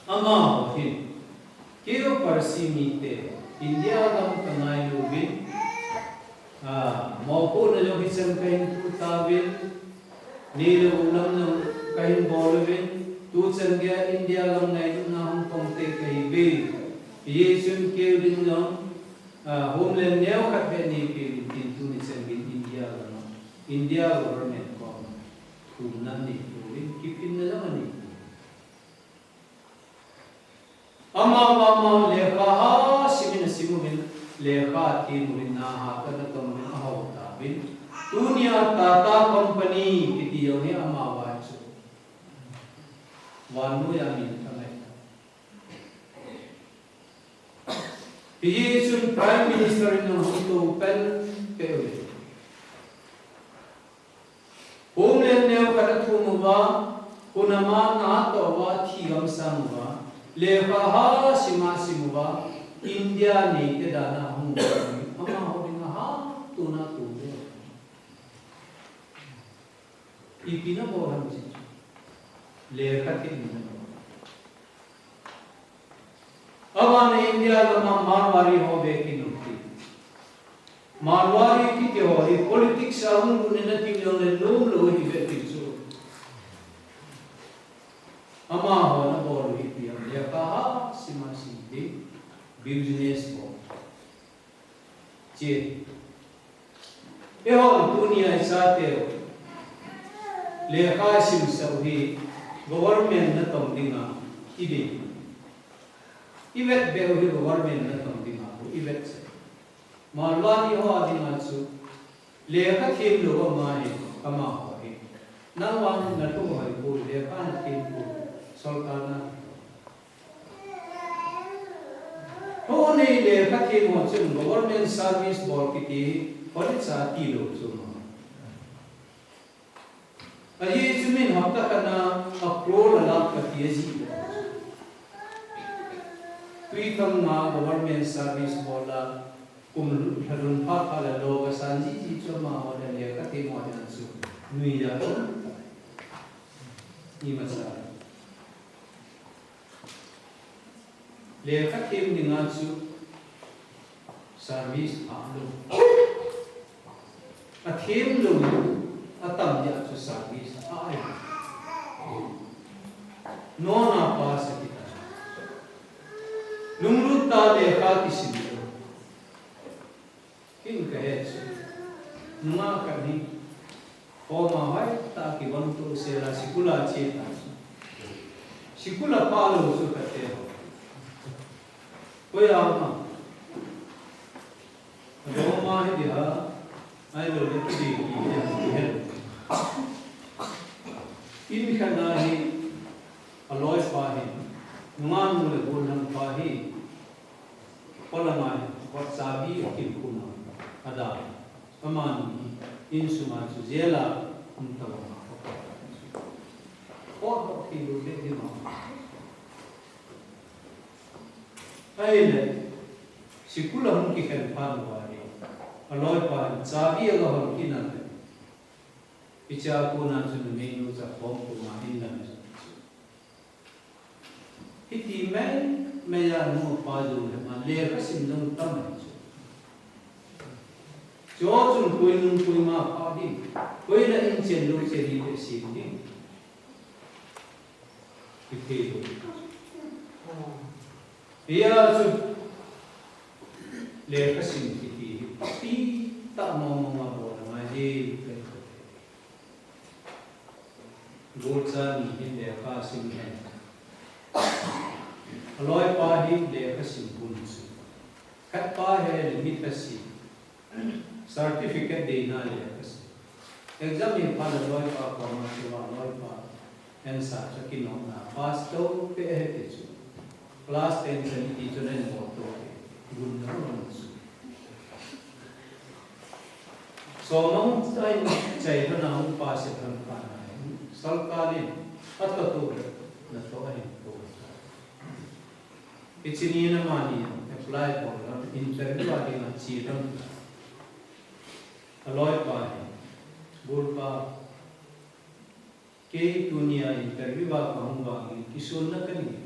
amaho hin, keiho Parsi mite, India gam kangailu uvin, ah, mopohna jong hichan kahin tu tauvin, neilou lam jong kahin bol uvin, tuchan geiya India gam ngailutna hung pang te kahiuve. Hijeh chun keiho din jong, ah, homeland neokhat beh neipeh uvin tin tuni chan geiyin India gam, India government kom thumna anei pouvin, kiphinna jong anei poi. Amavang amavang lekha ha simin asim uvin, lekha them uvin, naha khat ana tong uvin, ahao tauvin. Tunia Tata Company kiti jong hi amavang chu vannoiya min kangai. Hijeh chun Prime Minister in ahung tou pen peh uvin. Homeland neokhat athum uva, hunama natoh uva, athi gamsang uva, lekha ha sim a sim uva, India neite dan a hung uva, amaho dinga hatona tou uve. Ipi nabol ham ti chu, lekha them in nabol. Abana India gam a Marwari ho vekin um ti. Marwari kiti ho hi politics a hung lut in atiu jongle nomlou ahi ve ti chu. Amaho ana bol u hi ipi ham, lekha ha sim a sim ding, business bol. Che. Eihon tunia ichateu lekha isimsah u hi government natong dinga idei. Ivetbeh u hi government natong dinga ivetsah. Marwari ho a dinga chu lekha themlou amahi, amaho hi. Nangvang nalhung hoi poi, lekha nathem poi, sorkar na Tuni lekha them ho chun government service bol kiti hi hoi cha tilou chu ma. Ajeh chu min hapta khat na a crore a lakh kati ajih. Tui thang ma government service bol a kum lha lhun phat phat le lo kasan jiji chu amaho le lekha them ho dinga chu nuija. Imacha. Lekha them dinga chu service phalou. Athemlou, atam dia chu service pha ahi. Nona pass akita. Lunglut tah a lekha kisim lou. Kin kahe chu. Nungah khat hi. Form a hoitah a kivon tohsel a school a che ta chu. School a phalou chu khat te ho. Koi a ma. Adom a hi dia. Ahilou le kidi kidi a kihe. In khat na hi. Aloipa hi. Nungah nu le golhang pa hi. Polanga hi, kot chabi akin khum a, ada, amani hi, insunga chu jail a, um tawanga, kot ho thei lou le ding a. Ahile, sikul a hung kikhen phat uva hi, aloipa hin chabi aga hon kit a le, hichea kona chu numeinu cha khom khum a hin lam chu. Hiti mai, mai a nu pa jong le ma lekha sim jong tam ahi chu. Chu chun koi nung koi ma pha ding, koi la in chen lou chen hi le sim ding. Hiti lou. Hia chu lekha sim kiti hi, ti ta mong mong a bol ngai ding. Golcha ni hin lekha sim hen. Aloipa hi lekha sim hun chu. Khatpa hi limit a si. Certificate deina lekha sim. Exam hi phat aloipa koma chu aloipa answer chu kinopna pass to pe he ti chu. Class ten chan ti chu nen bol to pe. Gun na ron chu. Somang chai chai hana hung pa se han pa na. Sarkar in ato to na to ahin to. Hiche ni na mani apply bol lam, interview a dinga chi lam. Aloipa hi, golpa, kei tunia interview a kahung vangin kisunna kanei.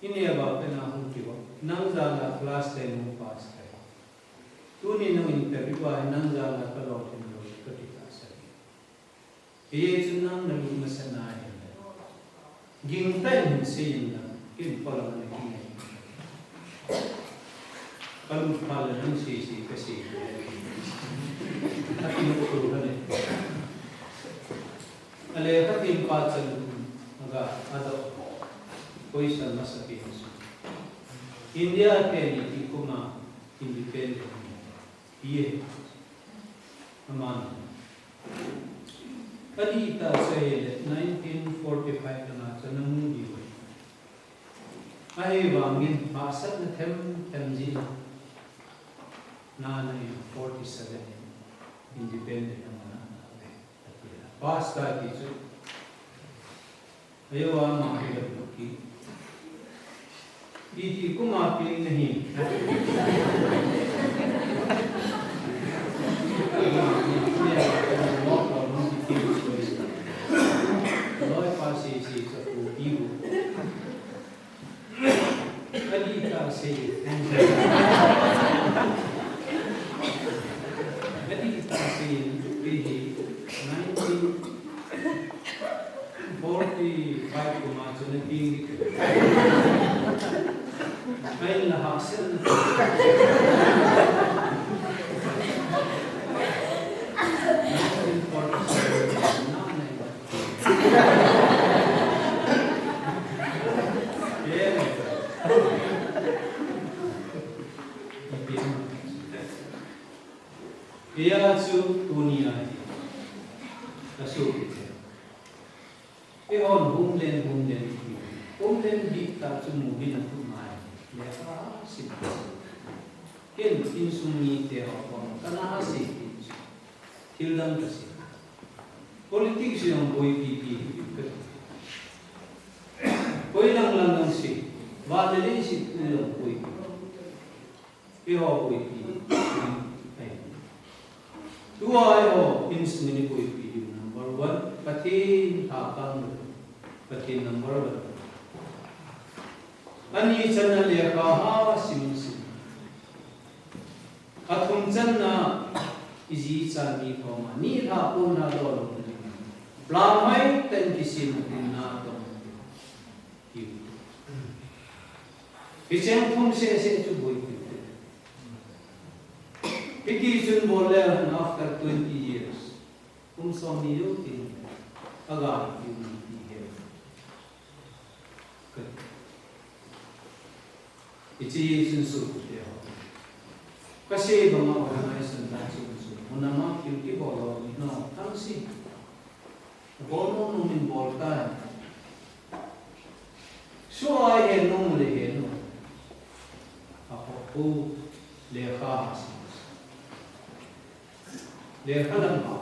Ineva kana hung kiva, nang jala class ten hung pass kai. Tuni nang interview a nang jala kalolhin lou kati tahsa. Hiche chu nang nalut masat na ahi. Gingtah in seiyin lang, kin polam na kin. Kalut phat le nang sei sei kasei. Akin ko hale. Ale khatin pa chan aga ado. Koi san masa pi su. India te ni ti kuma independent. Ye. Aman. Adih tah chu ahile nineteen forty-five langa chu ana mu diu. Ahivangin hahsatna them them jeh in nana in forty-seven in independent ana na. Pastor ti chu. Ayo ama hi la ki. Iti kuma pi nahi. Loi pa si si sa ku pi bu. Kadi ka sei. Kadi ka sei. Pi hi. Nineteen. Forty-five kuma chu na ding. Kain la hahsel. Nineteen forty-seven. Hiya chu tunia hi. Asu. Eihon homeland, homeland ti. Homeland dih tah chu mu ding a thupi mai. Lekha sim. Ken insung mite ho kon kana sei ti chu. Thil dang kasei. Politics jong boipi pi ka. Koi lang lang lang sei. Vale le sei jong boipi. Eiho boipi. Tua eiho insung in boipi diu number one. Pathen lhakang. Pathen number one. Ani channa lekha ha sim sim. Athum channa iji chan mi koma nilhah ponlhah doh lou. Plan mai tah in kisemna tong. Hicheng thum seh seh chu boipi. Hiti chun bol le after twenty years. Kum som ni jou tin. Aga tiu ni ti he. Ka, hiche hi chun su te ho. Kasei banga organization ta chun su. Hunama thil kibol lou ni no. Thang si. Bol nom nom in bol tai. Su ai he nom le he nom. Aho pu lekha si. Lekha lam ha.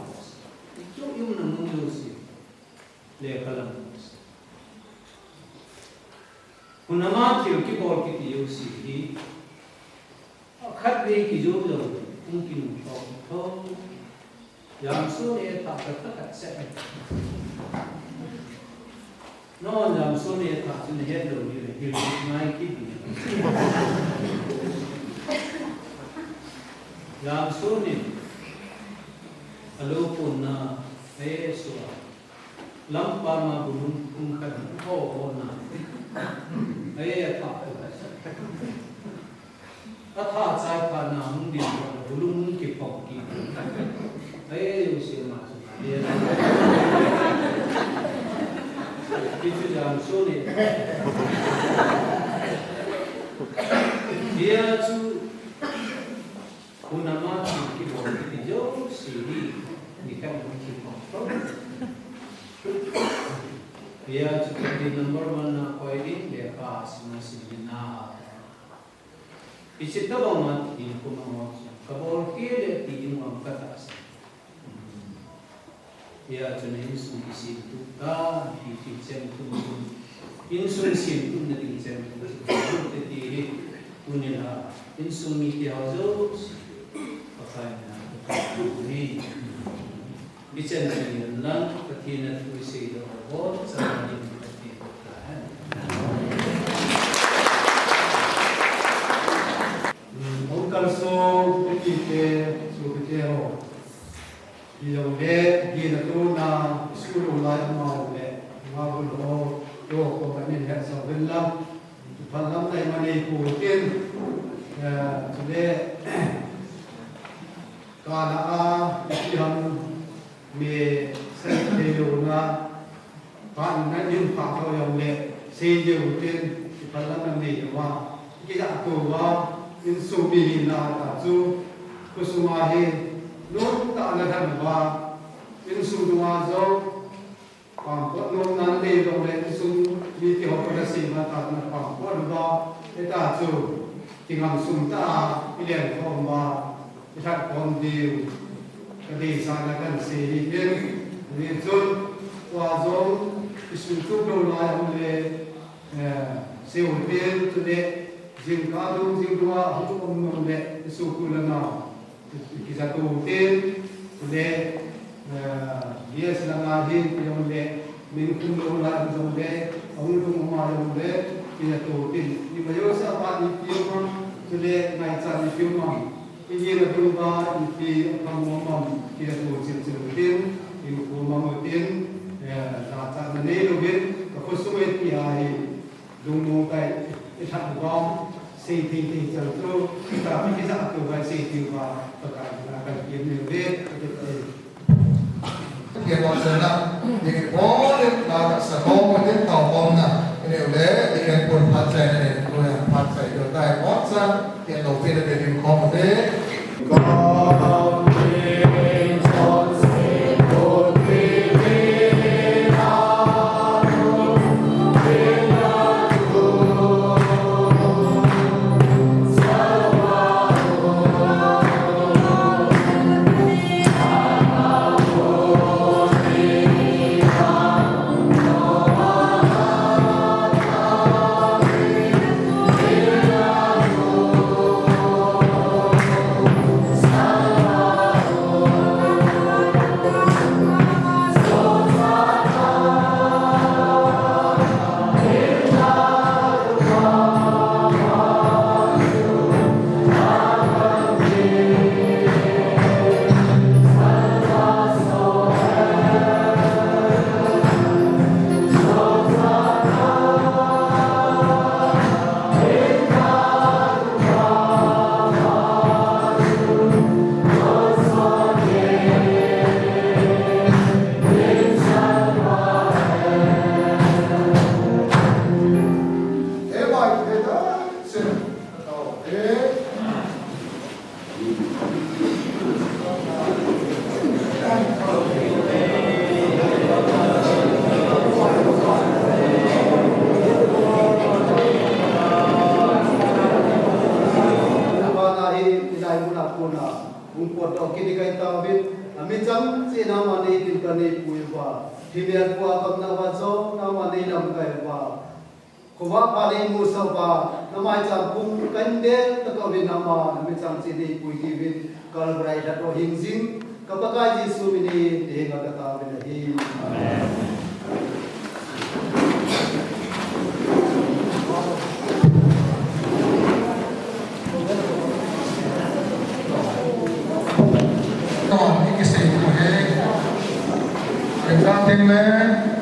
Chu yum na mun lo si. Lekha lam. Hunama thil kibol kiti jouse hi. Khatvei kijou lou. Hung kinung tho tho. Jamso ne tha ka tha khat se. No, jamso ne tha chu ne het lou ni le hil ngai kiti. Jamso ne. Alo pon na. Aye, sua. Lampa ma bulung pung khat ho ho na. Aye, atha. Atha chai pha na hung din ho na bulung hung kiphong ki. Aye, u se ma chu. Aye. Suni. Hia chu, hunama thil kibol kiti jouse hi, nikhat hung thil bol. Hia chu, kati number one na koi ding, lekha simna simna. Hiche tabang a thil kum a ngol chu, kabol kei le ti ding vang katahsan. Hia chun insung kisemtup ta, ipi ti semtup, insung semtupna ding semtup, semtup te ti hi, tunin a, insung mite ho jouse, Pakai mina, Pakai mina. Bichan chun lang, Pathen a thu isei doh ho, chang a ding Pathen ta hen. Hmm, hung kalson, pipite, sopite ho. Hijongle, hina tona, school lai amaho le, ma bul ho, to ko ka nin he sa vel lam, phan lam nai ma nei ko tin, eh, chule, Kana a, ipi ham mi sei thei louna, phat na in phat ho jong le, sei jeng u tin, ipi lam na nei uva, ikijah to uva, insung mi hina ta chu, khosung a hi, nomtah a na lhan uva, insung dunga jong, Pampot nomna nei jong le insung mite ho kana sei ma ta na pampot uva, hita chu kingam sum tah a i lengkhom uva, i lhatkhom diu, ka deisahna kan sei hi pen, ni chun, tua jong i sumsuh lou lai hung le, eh, sei u pen, chule jingkah dung jingdung a hung um nom le, i sumsuh lou na. Kijah to u tin, le, eh, yes, langa hin, jong le, min khum lou lai jong le, ahung lhung ma jong le, kijah to u tin. Imajouse a phat ipi um am, chule ngaichat ipi um am. Ijat na bul uva ipi aphamo um am, kijah to u chim chim u tin, in khum mang u tin, eh, jachatna nei louvin, ka khosung e ti ahi. Lungmong tah in i lhat uva, sei thei thei chang chu, kita pi kijah to uva, sei thei uva, Pakai na kan kipah uve, kipah uve. Kipah uve na, ding bol in, na ka sa bol, tin tao bol na, ini ule, ding pun phat chai na, ni ule phat chai, to tai bol sa, tin lo pi na, ding bol uve. Hung potdoh kit ding kahi tauvin, amichang cheh in ama nei ding kanei pui uva, thimel pua kamna uva jong ama nei lamkai uva, khovah pha nei musah uva, na maicham pung kahin del tah uvin ama, amichang cheh in nei pui diuvin, Kalvari lhatdoh hing jing, ka Pakai Jesu min in, hiche nga ka taovin ahi. Amen.